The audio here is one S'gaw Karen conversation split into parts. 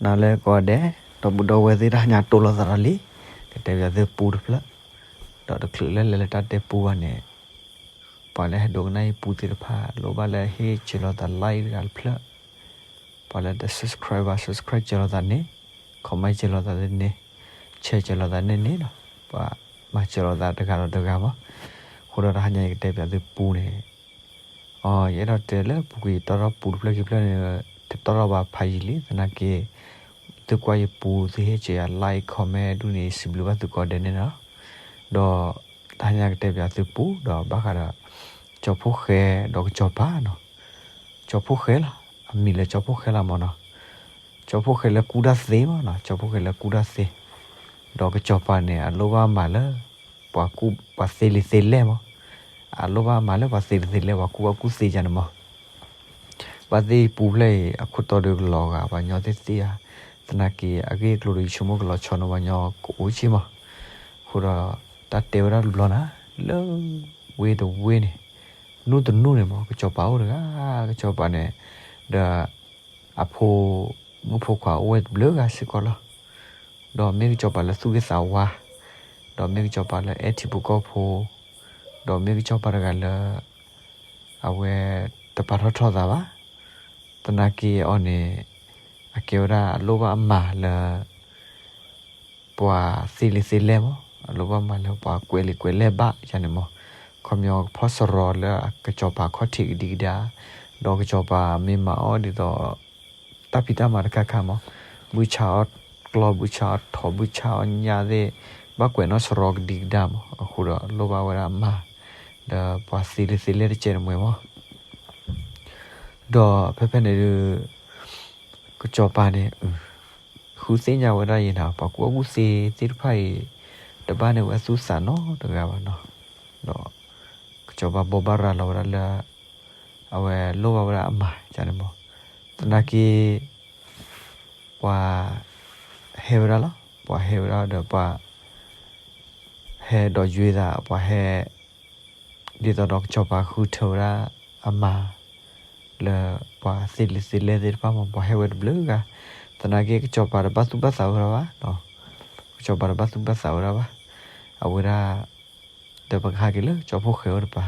နၤလၢကိးဂၤဒဲး, ဒီပုၢ်ဒီဝဲၢ်သ့ၣ်တဖၣ် ညါတိၢ်လိာ်သးဒီးလံ, ကတဲပၠးသုပူတဖျၢၣ်, ဒီးတချုးလၢလဲၤလၢတၢ်တဲပူဘၣ်န့ၣ်, ပှၤလၢဟဲဒိကနၣ်အံၤပူသ့ၣ်တဖၣ် လိၣ်ဘၣ်လၢဟ့ၣ်စၢၤလိာ်သး like တဂၤတဖျၢၣ်, ပှၤလၢတ subscribe ဘၣ် subscribe စၢၤလိာ်သးန့ၣ်, comment စၢၤလိာ်သးန့ၣ်, share စၢၤလိာ်သးန့ၣ်န့ၣ်လီၤ. ပှၤမၤစၢၤလိာ်သးတဂၤဒီးတဂၤမး, အဃိဒီးတဟါညါအံၤကတဲပၠးသုပူန့ၣ် အီ ယအဲၣ်ဒိးတဲလၢပူၤကွံာ်တီထီၣ်ပူတဖျၢၣ်ခံဖျၢၣ်န့ၣ်, တတီထီၣ်ဘၣ်ဖးယံာ်လံ သနာ်က့ သုကွၢ်ယပူ သုဟ့ၣ်စၢၤယၤ like comment ဒူၣ်န့ၣ် စံးဘျုးဘၣ်သုကိးဂၤဒဲးန့ၣ်လီၤ. ဒီးတဟါညါကတဲပၠးသုပူ ဒီးဘၣ်ဃးဒီး ကၠီဖီၣ်ဃဲဒီးကစီၤပၤနီၤ, ကၠီဖီၣ်ဃဲလီၤ, အမံၤလၢကၠီဖီၣ်ဃဲလီၤမးနီၤ, ကၠီဖီၣ်ဃဲလၢကူၣ်တၢ်သ့မးနီၤ, ကၠီဖီၣ်ဃဲလၢကူၣ်တၢ်သ့, ဒီးကစီၤပၤန့ၣ် အလိၣ်ဘၣ်မၤလၢ ပှၤကူၣ်ပှၤသ့လံာ်သ့လဲၢ်မး, အလိၣ်ဘၣ်မၤလၢပှၤသ့လံာ်သ့လဲၢ် ပှၤကူၣ်ဘၣ်ကူၣ်သ့ယါန့ၣ်မး, ဘၣ်သ့ၣ်ပူဖျၢၣ်အံၤ အခိၣ်တီဒုးကလီၤဂာ် ပှၤညီသ့ၣ်သ့ၣ်ဧါ, သနာ်က့ အဂ့ၢ်အကျိၤဒီး ယဆိကမိၣ်ကလီၤဆီန့ၣ် ပှၤညီကအိၣ်ဆ့မး, အဃိဒီး တၢ်တဲဝဲဒၣ်တဘျီနၤ, လၢဝ့ၢ်တဝ့ၢ်န့ၣ် နူၢ်တနူၢ်န့ၣ်မး ကစီၤပၤအိၣ်တဂၤ, ကစီၤပၤန့ၣ် ဒီး အဖိ မုၣ်ဖိခွါအိၣ်ဝဲတဘျုးဂၤစ့ၢ်ကီးလီၤ. ဒီးမ့ၢ်ကစီၤပၤလၢသူၣ်ဂ့ၤသးဝါ, ဒီးမ့ၢ်ကစီၤပၤလၢအဲၣ်ထံဖိကီၢ်ဖိ, ဒီးမ့ၢ်ကစီၤပၤတဂၤလၢ အဝဲတပာ်ထီၣ်ထီသးဘၣ်, သနာ်က့အီၤန့ၣ် အကဲဝဲဒၣ်အလိၣ်ဘၣ်အမၤလၢ ပှၤသ့လံာ်သ့လဲၢ်မး, အလိၣ်ဘၣ်မၤလၢပှၤကွဲးလံာ်ကွဲးလဲၢ်ဘၣ်ယါန့ၣ်မး, ခီပညီကဖီၣ်စရီလၢအကစီၤပၤခီၣ်ထံးကဒံကဒါ, ဒီးကစီၤပၤမ့ၢ်မၤအီၣ်ဒ်သိး တၢ်ဖံးတၢ်မၤတခါခါမး, ဘုဆါအီၣ်ကျီၢ် ဘုဆါအီၣ်ထိး ဘုဆါအီၣ်ညၣ်သ့ၣ်, ဘၣ်ကွဲးနီၣ်စရီကဒံကဒါမး, အဃိဒီးလိၣ်ဘၣ်ဝဲဒၣ်အမၤ လၢပှၤသ့လံာ်သ့လဲၢ်တကဲးတမှဲၤမး ဒီးဖဲဖဲန့ၣ်ဒုး ကစီၤပၤန့ၣ် ဃုသ့ၣ်ညါဝဲဒၣ်အံၤနၤ ပှၤကူၣ်ဘၣ်ကူၣ်သ့သ့ၣ်တဖၣ်အံၤ တဘၣ်န့ၢ်ဝဲသူၣ်သးနီတဂၤဘၣ်နီၤ, ဒီး ကစီၤပၤဘိးဘၣ်ရၤလီၤဝဲဒၣ်လၢ အဝဲလိၣ်ဘၣ်ဝဲဒၣ်အမၤန့ၣ်မး, သနာ်က့ ပှၤ ဟဲဝဲဒၣ်လီၤ, ပှၤဟဲဝဲဒၣ်ဒီးပှၤ ဟဲဒီးယွ့သး ပှၤဟဲ ဒ်သိးဒီးကစီၤပၤဃုထၢဝဲဒၣ်အမၤ လၢပှၤသ့လံာ်သ့လဲၢ်သ့ၣ်တဖၣ်မး ပှၤဟဲဝဲတဘျုးဂၤ, သနာ်က့ကစီၤပၤတဘၣ်သူၣ်ဘၣ်သးဝဲဒၣ်ဘၣ်, ကစီၤပၤတဘၣ်သူၣ်ဘၣ်သးဝဲဒၣ်ဘၣ်, အဝဲဒၣ် ဒီးပကဟဲက့ၤလၢကၠီဖီၣ်ဃဲအိၣ်တပၤ,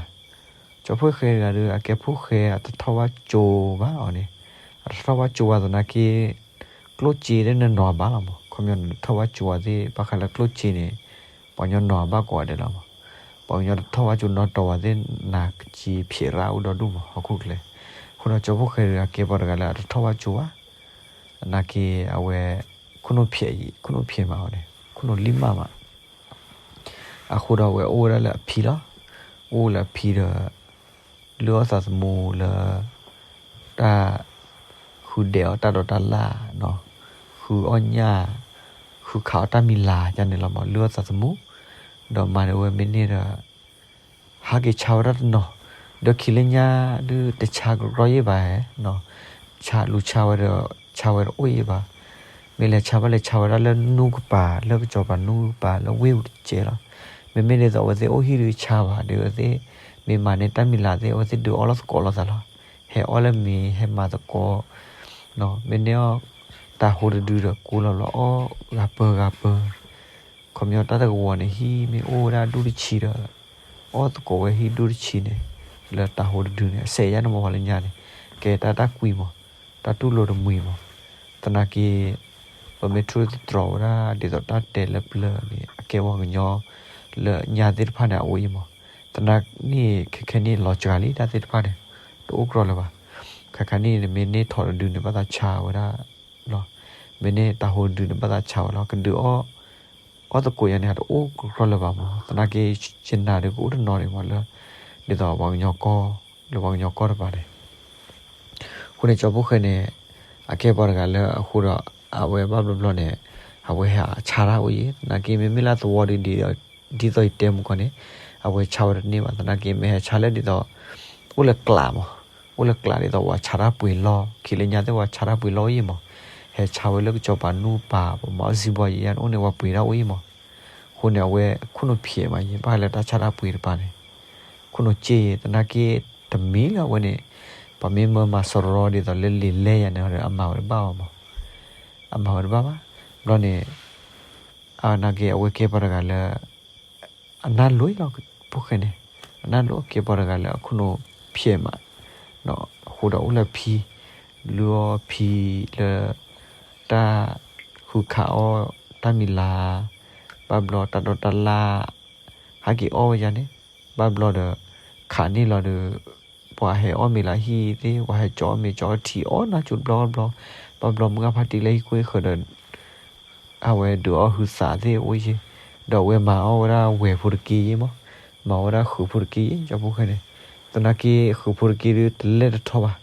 ကၠီဖီၣ်ဃဲတဂၤဒီး အကဲဖီၣ်ဃဲအတထီၣ်ဘၣ်ကၠိဘၣ်အီၤန့ၣ်, အတထီၣ်ဘၣ်ကၠိဘၣ်သနာ်က့ ကျိၣ်စ့သ့ၣ်နနီၤဘၣ်လီၤမး, ခီပညီနထီၣ်ဘၣ်ကၠိဘၣ်သ့ၣ် ဘၣ်ဃးလၢကျိၣ်စ့န့ၣ် ပှၤကညီနီၤဘၣ်ကိးဂၤဒဲးလီၤမး, ပှၤကညီတထီၣ်ဘၣ်ကၠိနီတတီၤဘၣ်သ့ၣ် နကစ့ဖျဲးရၣ်အိၣ်ဒီဒူၣ်မး ဟီၣ်ခိၣ်ချၢ, အဃိဒီးကၠီဖီၣ်ဃဲတဂၤကဲပှၤတဂၤလၢအတထီၣ်ဘၣ်ကၠိဘၣ်, သနာ်က့အဝဲ ခိၣ်နူာ်ဖျဲးအံၤ ခိၣ်နူာ်ဖျဲးမးအီၤန့ၣ် ခိၣ်နူာ်လံၢ်မးမး အဃိဒီးအဝဲအိၣ်ဝဲဒၣ်လၢအဖံလီၤ, အိၣ်လၢအဖံဒီး လုၢ်အီၣ်သးသမူလၢ တၢ် ဃုဒဲးအီၣ်တၢ်ဒိးတၢ်လၣ်နီၤ, ဃုအီၣ်ညၣ်, ဃုခးအီၣ်တၢ်မံၤလၤယါန့ၣ်လီၤမး လုၢ်အီၣ်သးသမူ, ဒီးမၤန့ၢ်ဝဲမ့ၢ်န့ၢ်ဒီး ဟးက့ၤဆါဝဲဒၣ်တနီၤ, ဒီးခံလၢညါဒုးတဆါကရီယ့ၢ်ဘၣ်, ဆါလူၤဆါဝဲဒီး ဆါဝဲတအိၣ်ယ့ၢ်ဘၣ်, မ့ၢ်လဲၤဆါဘၣ်လဲၤဆါဝဲဒၣ်လၢနူကပၤ လၢကစီၤပၤနူကပၤလၢဝ့ၢ်ပူၤတကဲလီၤ, မ့မ့ၢ်ဒ်သိးအဝဲသ့ၣ်အိၣ်ဟံၣ်ဒုးဆါဘၣ်ဒီးအဝဲသ့ၣ် မ့ၢ်မၤန့ၢ်တၢ်မံၤလၤသ့ၣ် အဝဲသ့ၣ်ဒုးအီၣ်လီၤသကိးလိာ်သးလီၤ, ဟဲအီၣ်လၢမ့ၤ ဟဲမၤသကိး, မ့ၢ်န့ၢ်အီၣ် တၤဟိတဒုဒီးကိးလီၤလီၤအီၣ်ဂၤပၢၤဂၤပၢၤ, ခီပညီတၢ်တကဝီၤန့ၣ် ဟံၣ်မ့ၢ်အိၣ်ဝဲဒၣ်ဒူၣ်တဆံဒီး အီၣ်သကိးဝဲဟံၣ်ဒူၣ်တဆံန့ၣ် လၢတၤဟိတဒုန့ၣ် အစဲးယါန့ၣ်မး ပှၤလၢညါန့ၣ် ကဲတၢ်တၢ်ကွံမး, တၢ်တူၢ်လိာ်တမှံၤမး, သနာ်က့ ပမ့ၢ်ထိၣ်သတြီၤဝဲဒၣ်ဒ်သိးတၢ်တဲလၢပျၢၤန့ၣ် အကဲပှၤကညီလၢညါသ့ၣ်တဖၣ်န့ၣ် အအိၣ်အံၤမး, သနာ်န့ၣ်ခဲခဲန့ၣ်လီၤစှၤလံ တၢ်သ့ၣ်တဖၣ်န့ၣ် တအိၣ်ကြီလၢၤဘၣ်, ခဲခဲန့ၣ်န့ၣ် မ့ၢ်န့ၢ်ထိးတဒုန့ၣ် ဘၣ်သးဆါဝဲဒၣ်လီၤ, မ့ၢ်န့ၢ်တၤဟိတဒုန့ၣ် ဘၣ်သးဆါဝဲလီၤ, ကဒုးအီၣ် အီၣ်သကိးယါန့ၣ် တအိၣ်ကြီလၢၤဘၣ်မး, သနာ်က့ ယနာ်ဒီးကအိၣ်တနီၤန့ၣ်မးလၢ ဒ်သိးပှၤကညီကီၢ် လၢပှၤကညီကီၢ်တပၤန့ၣ် အဃိန့ၣ် ကၠီဖီၣ်ဃဲန့ၣ် အကဲပှၤတဂၤလၢအဃိဒီး အဝဲဘၣ်ဘျီဘျီန့ၣ် အဝဲဟဲဆါတၢ်အိၣ်အံၤ, သနာ်က့ မ့မ့ၢ်လၢသဝီဒ် ဒ်သိးယတဲမုၢ်ကီၢ်န့ၣ် အဝဲဆါဝဲတန့ၢ်ဘၣ်, သနာ်က့ မ့ၢ်ဟဲဆါလၢဒ်သိး အိၣ်လၢကျးမး, အိၣ်လၢကျးဒ်သိးပှၤဆါတၢ်ပှ့ၤလီၢ်, ခံလၢညါသ့ၣ်ပှၤဆါတၢ်ပှ့ၤလီၢ်အိၣ်အံၤမး, ဟဲဆါဝဲလၢကစီၤပၤနူပၤ ပှၤမၤအီၣ်စံဘီယံၤယါန့ၣ် အိၣ်န့ၣ် ပှၤပှ့ၤတၢ်အိၣ်အံၤမး, အဃိန့ၣ် အဝဲခိၣ်နူာ်ဖျဲးမးယံၤ ဘၣ်ဃးလၢတၢ်ဆါတၢ်ပှ့ၤတပၤန့ၣ်, ခိၣ်နူာ်စ့ယံၤ သနာ်က့ တမံၤလၢအဝဲန့ၣ် ပှၤမ့ၢ်မၢမၤစရီဒ်သိးလၢလံာ်လဲၢ်ယါန့ၣ်ဒီး အမၤဝဲတဘၣ်ဘၣ်မး အမၤဝဲတဘၣ်ဘၣ်. ဘျီန့ၣ် အနာ်က့ အဝဲကဲပှၤတဂၤလၢ အနၢ်လိၤလီၤ ဖိၣ်ဃဲန့ၣ်, အနၢ်လိၤကဲပှၤတဂၤလၢအခိၣ်နူာ်ဖျဲးမး, အဃိဒီးအိၣ်လၢဖံ, လုၢ်အီၣ်ဖံလၢ တၢ်ဃုခးအီၣ်တၢ်မံၤလၤ, ဘၣ်ဘျီတၢ်ဒိးတၢ်လၣ် ဟဲက့ၤအီၣ်ဝဲယါန့ၣ်, ဘၣ်ဘျီဒီး ခးန့ၢ်လီၤဒီး ပှၤဟဲအီၣ်မ့ၤလၢဟံၣ်သ့ၣ်, ပှၤဟဲကၠီအီၣ်မ့ၤကၠီအီထံအီၣ်နၢ်ကၠိတဘျီဘျီ, ဘၣ်ဘျီမုၢ်ဂၢ်ဖါတံၢ်လၢဟံၣ်ခိၣ်ဟံၣ်ဃၢၤဒီး အဝဲဒုးအီၣ်ဟုသးသ့ၣ်အိၣ်ယ့ၢ်, ဒီးအဝဲမၤအီၣ်ဝဲဒၣ်ဝဲၢ်ဖိတက့ယ့ၢ်မး, မၤဝဲဒၣ်ဃုာ်ဖိတက့ယ့ၢ် ကၠီဖိၣ်ဃဲန့ၣ်, သနာ်က့ဃုာ်ဖိတက့ဒုးတလဲၤတထီဘၣ်,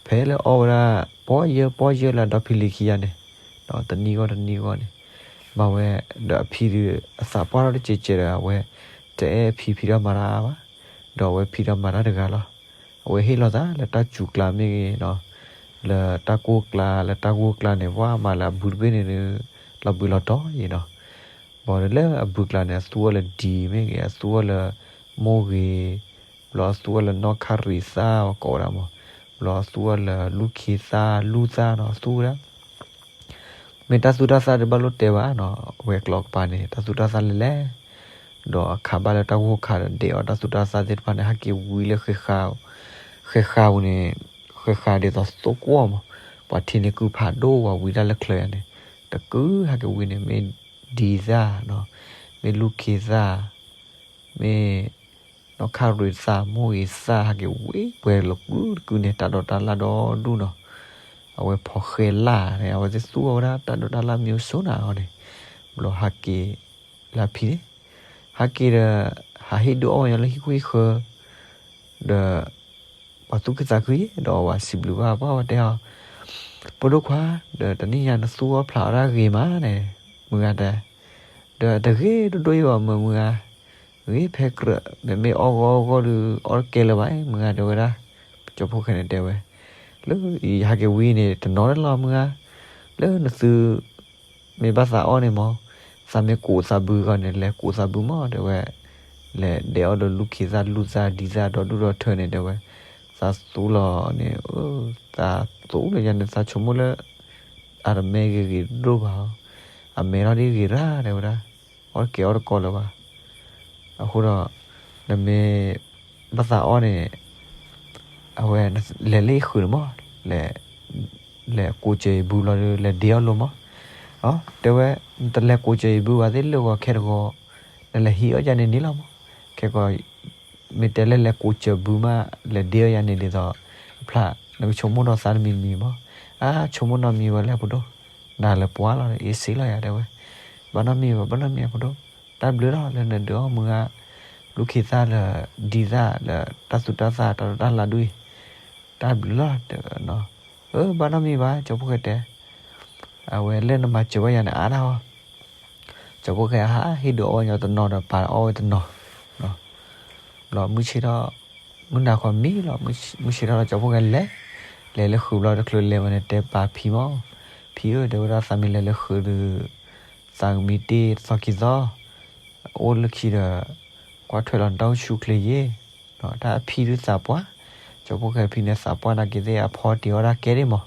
ဖဲလၢအီၣ်ဝဲဒၣ် ပီၢ်ယၢပီၢ်ယၢလၢအဒီဖံလံၤခံယါန့ၣ်, တနံၣ်ဂီၢ်တနံၣ်ဂီၢ်န့ၣ်, မၤဝဲ ဒီးအဖံဒုး အသးပှၢ်ထီၣ်တကဲးကဲးဒီး အဝဲ တအဲၣ်ဖံဖံဒီးမၤတၢ်အါဘၣ်, ဒီးအဝဲဖံဒီးမၤတၢ်တဂၤလီၤ. အဝဲဟ့ၣ်လီၤသးလၢတၢ်စူၤကျါမ့ၢ်ဂ့ၤနီၤ, လၢတၢ်ကိၢ်ကျါ လၢတၢ်ဂိၢ်ကျါန့ၣ် ပှၤမၤလၢအဘုတဘ့ၣ်န့ၣ်ဒီး လီၤဘှံးလီၤတီၤယ့ၢ်နီၤ. ဘၣ်ဒီးလၢအဘုကျါန့ၣ် အသူအီၤလၢဒံမ့ၢ်ဂ့ၤ, အသူအီၤလၢမိၢ်ဂ့ၤ, ဘျီအသူအီၤလၢနီၢ်ခရံာ်သၣ် ကိးဝဲဒၣ်မး, ဘျီအသူအီၤလၢလူၢ်ခ့သၣ် လူၢ်သၣ်နီၤ အသူဝဲဒၣ် မ့ၢ်တၢ်သူတၢ်သၣ်တဘၣ်လိၣ်တဲဘၣ်နီၤ, အဝဲကျိာ်ကပၤန့ၣ် တၢ်သူတၢ်သၣ်လဲၣ်လဲၣ်, ဒီးအခးဘၣ်လၢတၢ်ဂိၢ်ခးဒီး ဒဲးအီၣ်တၢ်သူတၢ်သၣ်သ့ၣ်တဖၣ်န့ၣ် ဟဲက့ၤဝံလၢ ဃဲၤဃာ်ပူၤန့ၣ်, ဃဲၤဃာ်ဒ်သိးသိၣ်ကွီၢ်မး, ပှၤထံန့ၣ်ကုၢ်ဖးဒိၣ် ပှၤဝံတၢ်လၢချၢယါန့ၣ်, တကုၢ်ဟဲက့ၤဝံန့ၣ် မ့ၢ်ဒံသၣ်နီၤ, မ့ၢ်လူၢ်ခ့သၣ် မ့ၢ်နီၢ်ခရံာ်သၣ် မိၢ်ဂ့ၤသၣ် ဟဲက့ၤဝံပှဲၤလီၤကုၢ်တကုၢ်န့ၣ် တၢ်ဒိးတၢ်လၣ်ဒီဒူၣ်နီၤ, အဝဲဖီၣ်ဃဲလၢ်န့ၣ် အဝဲသ့ၣ်သူအီၤဝဲဒၣ် တၢ်ဒိးတၢ်လၣ်မံၤအိၣ်ဆိးနၤအီၤန့ၣ်, ဘျီဟဲက့ၤလၢအဖံန့ၣ်, ဟဲက့ၤဒီး ဟးဟ့ၣ်ဒုးအီၣ်ဝဲညီလၢဟံၣ်ခိၣ်ဟံၣ်ဃၢၤ, ဒီး ပှၤသူၣ်ခုသးခုယ့ၣ် ဒီးပှၤစံးဘျုးဘၣ်ပှၤဝဲတဲအီၤ, ဖိဒိၣ်ခွါ, ဒီးတနံၣ်ညါနသူအီၣ်ဖျးအီၣ်တၢ်ဂ့ၤမးန့ၣ်, မုၢ်ဂၤတဲ, ဒီးတဂ့ၤဒိၣ်ဒိၣ်ယ့ၢ်ဘၣ်မုၢ်မုၢ်ဂၤ, ဂ့ၤဖဲကြၢး မ့မ့ၢ်အီၣ်ဂီၢ်အီၣ်ဂီၢ်ဒီး အီၣ်တကဲလၢၤဘၣ် မုၢ်ဂၤတဲဝဲဒၣ်, ကၠီဖိၣ်ဃဲန့ၣ်တဲဝဲ, လၢယဟဲက့ၤဝံန့ၣ် တနီၤလၢလီၤမုၢ်ဂၤ, လၢနသု မ့ၢ်ဘၣ်သးအီၣ်န့ၣ်မး, သးမ့ၢ်ကူးသးဘုဂီၢ်န့ၣ် လဲၤကူးသးဘုမး တဲဝဲ, လဲၤဒဲးအီၣ်ဒီးလူၢ်ခ့သၣ်လူၢ်သၣ်ဒံသၣ်ဒီဒူၣ်ဒီထၢန့ၣ် တဲဝဲ, သးသူလီၤန့ၣ်, သးသူလၢယၤန့ၣ် သးဆိကမိၣ်လၢ အတမဲဂ့ၤဂ့ၤဒိၣ်ဘၣ်, အမဲထီၣ်ဒ်ဂ့ၤရၣ် တဲဝဲဒၣ်, အီၣ်တကဲအီၣ်တကဲလၢၤဘၣ်, အဃိဒီး နမ့ၢ် ဘၣ်သးအီၣ်န့ၣ် အဝဲ လဲၤလၢယဃုာ်န့ၣ်မး, လဲၤကူးစၢၤယဘုလီၤဒီး လဲၤဒဲအီၣ်လိာ်မး, တဲဝဲ, နတလဲၤကူးစၢၤယဘုဘၣ်သ့ၣ်လၢဂီၤခဲတဂီၤ, နလဲၤဟံးအီၣ်ယၤန့ၣ်န့ၣ်လီၤမး, ခဲကီး မ့ၢ်တဲလၢလဲၤကူးစၢၤဘုမး လဲၤဒဲအီၣ်ယၤန့ၣ်ဒ်သိး အဖျး နကဆိကမိၣ်ဒီးသးတမံၤမံၤမး, အါ ဆိကမိၣ်နီတမံၤဝဲလဲၣ်ဖိဒိၣ်, နၤလၢပှၤလီၤ အ့စ့လီၤယၤတဲဝဲ, ဘၣ်နီတမံၤဘၣ် ဘၣ်နီတမံၤဖိဒိၣ်, တၢ်ဘျုးလီၤလၢနဒုးအီၣ်မုၢ်ဂၤ လူၢ်ခ့သၣ်လၢ ဒံသၣ်လၢ တၢ်သူတၢ်သၣ်တၢ်ဒိးတၢ်လၣ်ဒ်အံၤ, တၢ်ဘျုးလီၤ, အၢ ဘၣ်နီတမံၤဘၣ် ကၠီဖိၣ်ဃဲတဲ, အဝဲလၢနမၤစၢၤဘၣ်ယၤန့ၣ်အါဒၣ်အီၤ, ကၠီဖိၣ်ဃဲဟးဟ့ၣ်ဒုးအီၣ်ဝဲညီတနီၤဒီး ပာ်အီၣ်ဝဲတနီၤ, ဘျီမုၢ်ဆ့ၣ်ထီၣ်, မုၢ်နၤခီမံလီၤ, မုၢ်ဆ့ၣ်ထီၣ်လီၤ ကၠီဖိၣ်ဃဲလဲၤ, လဲၤလၢဃုာ်ဘျီတချုးလဲၤဝဲန့ၣ် တဲပာ်ဖံမး, ဖံဧၢ တဲဝဲဒၣ် သးမ့ၢ်လဲၤလၢဃုာ်ဒီး သးကမံတ့ၢ်တသီခံသီ, အိၣ်လၢခံဒီး ကွၢ်ထွဲလီၤနတၢ်အိၣ်ဆူၣ်အိၣ်ချ့ယ့ၣ်, တၢ်အဖံဒုးသးပှၢ်, ကၠီဖိၣ်ဃဲဖံန့ၣ်သးပှၢ်နာ်က့ၤသ့ၣ် အဖီတ့ၤအီၣ်တၢ်ကဲဒ့ၣ်မး,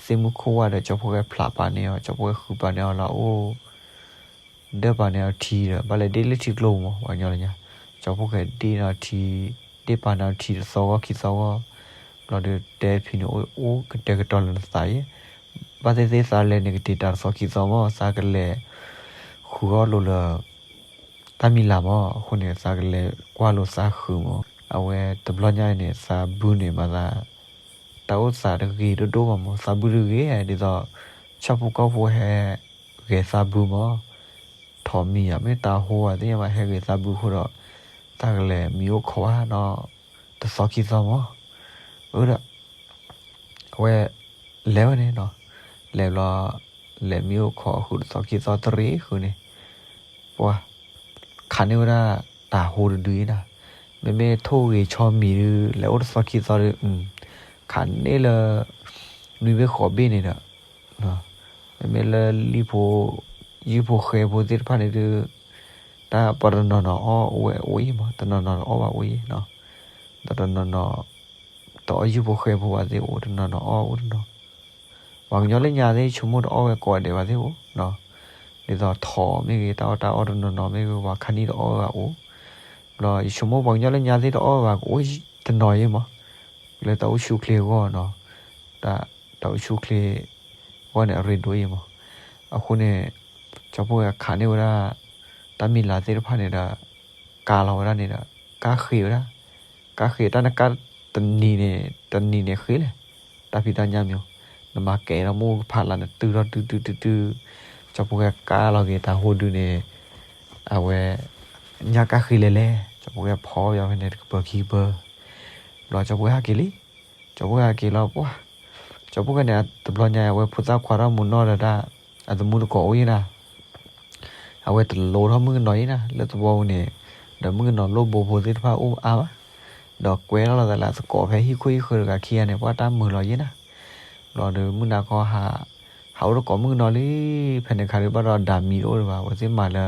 သ့ၣ်မုၢ်ခိၣ်ဝါဒီး ကၠီဖိၣ်ဃဲဖျးပာ်န့ၢ်အီၤ ကၠီဖိၣ်ဃဲဃုပာ်န့ၢ်အီၤလၢအအိၣ် ဒၢပာ်န့ၢ်အီၤထံဒီး ဘၣ်လဲၤဒ့ၣ်လၢထံကျိပူၤမး ပှၤညီလၢညါ, ကၠီဖိၣ်ဃဲဒ့ၣ်န့ၢ်အီၤထံ, ဒ့ၣ်ပာ်န့ၢ်အီၤထံတသီဂီၢ်ခံသီဂီၢ်, ဘျီဒီးတဲဖံန့ၣ် အိၣ်ကတဲာ်ကတီၤလၢနသးယ့ၣ်, ဘၣ်သ့ၣ်သ့ၣ်သးလဲၤန့ၣ်ကတ့ၤတၢ်တသီခံသီမး သးကလဲၤ ဃုာ်အီၣ်လိာ်လၢ တၢ်မံၤလၤမး အဃိန့ၣ် သးကလဲၤကွၢ်လိာ်သးဃုာ်မး, အဝဲတဘျီညါအံၤန့ၣ် သးဘုန့ၣ်မၤသး တၢ်အိၣ်သးတဂ့ၤဒိၣ်ဒိၣ်ဘၣ်မး သးဘုတဂ့ၤ ဒ်သိး ဆၣ်ဖိကီၢ်ဖိဟဲဂဲၤသးဘုမး, ထိးမံၤဧါ မ့ၢ်တၢ်ဟိဧါသ့ၣ်ညါဘၣ် ဟဲဂဲၤသးဘုအဃိဒီး သးကလဲၤမံအိၣ်ခိးဘၣ်နီၤ တသီခံသီမး, အၢဒီး အဝဲ လဲၤဝဲန့ၣ်နီၤ, လဲၤဘျီ လဲၤမံအိၣ်ခိးဃုာ်တသီခံသီတရံးဃုာ်န့ၣ် ပှၤ ခးန့ၢ်ဝဲဒၣ်တၢ်ဟိတဒုအံၤနီၤ, မ့မ့ၢ်ထိၣ်ဂ့ၤဆီမံၤဒုး လဲၤအိၣ်တသီခံသီဒီး ခးန့ၢ်လၢ နွံဘ့ၣ်ဃိးဘ့ၣ်န့ၣ်ဒီး မ့မ့ၢ်လၢလံၣ်ဖိ ယုၢ်ဖိဃဲဖိသ့ၣ်တဖၣ်န့ၣ်ဒုး တၢ်ပှၤတနီၤနီၤအီၣ်ဝဲအိၣ်အံၤမး တနီၤနီၤတအီၣ်ဘၣ်အိၣ်အံၤ, ဒီးတနီၤနီၤ တအီၣ်ယုၢ်ဖိဃဲဖိဘၣ်သ့ၣ်အိၣ် တနီၤနီၤအီၣ်အိၣ်တနီၤ, ပှၤကညီလၢညါသ့ၣ် ယဆိကမိၣ်တအီၣ်ဝဲကိးဂၤဒဲးဘၣ်သ့ၣ်အိၣ်နီၤ, ဒ်သိးထိးမ့ၢ်ဂ့ၤ တၢ်အီၣ်တၢ်အီတနီၤနီၤမ့ၢ်ဂ့ၤ ပှၤခါနံၣ်တအီၣ်ဝဲဘၣ်အိၣ်, ဘျီယဆိကမိၣ်ပှၤကညီလၢညါသ့ၣ်တအီၣ်ဝဲဘၣ် ကအိၣ်တနီၤယံၤမး, လၢတၢ်အိၣ်ဆူၣ်ချ့အဂီၢ်နီၤ, တၢ် တၢ်အိၣ်ဆူၣ်ချ့အဂီၢ်န့ၣ် အရ့ဒိၣ်ယံၤမး, အဃိန့ၣ် ကၠီဖီၣ်ဃဲခးန့ၢ်ဝဲဒၣ် တၢ်မံၤလၤသ့ၣ်တဖၣ်န့ၣ်ဒီး ကါလီၤဝဲဒၣ်န့ၣ်ဒီး ကါဃ့ဝဲဒၣ်, ကါဃ့တၢ်နကါတနံၤန့ၣ် တနံၤန့ၣ်ဃ့လဲၣ်, တၢ်ဖံးတၢ်ညၣ်မ့ၢ်, နမၤကဲထီၣ်မ့ၣ်အူကဖးလၢ် နတုၤထီၣ်တုၤတုၤတုၤတုၤ, ကၠီဖီၣ်ဃဲကါလီၤက့ၤတၢ်ဟိဒုန့ၣ်, အဝဲ ညၣ်ကါဃ့လဲၣ်လဲၣ်, ကၠီဖီၣ်ဃဲဖီပယီၤဖဲန့ၣ် တကပၤခံကပၤ, ဘျီကၠီဖီၣ်ဃဲဟးက့ၤလံ, ကၠီဖီၣ်ဃဲဟးက့ၤလီၤပှၢ်, ကၠီဖီၣ်ဃဲန့ၣ် တဘျီညါအဝဲဖိသၣ်ခွါထီၣ်မူးနီၢ်ဒီးတၢ် အသမူတကိးအိၣ်ယံၤနၤ အဝဲတလိထီၣ်မုၣ်ကနီၤယံၤနၤ လၢသဝီပူၤန့ၣ်, ဒီးမုၣ်ကနီၤလိၣ်ဘိဖိသ့ၣ်တဖၣ်အိၣ်အါဘၣ်, ဒီးကွဲထီၣ်လိာ်သးလၢအသကိးဖဲဟံၣ်ခိၣ်ဟံၣ်ဃၢၤတဂၤခံဂၤန့ၣ် ပှၤတၢ်မုာ်လီၤယံၤနၤ, ဘျီဒီးမုၢ်နၤခီဟး, ဟးအိၣ်တကိးမုၣ်ကနီၤလံ, ဖဲန့ၣ်ခါဒုးဘၣ်ဒီးဒၤမံၤတအိၣ်ဒံးဘၣ် အဝဲသ့ၣ်မၤလၢ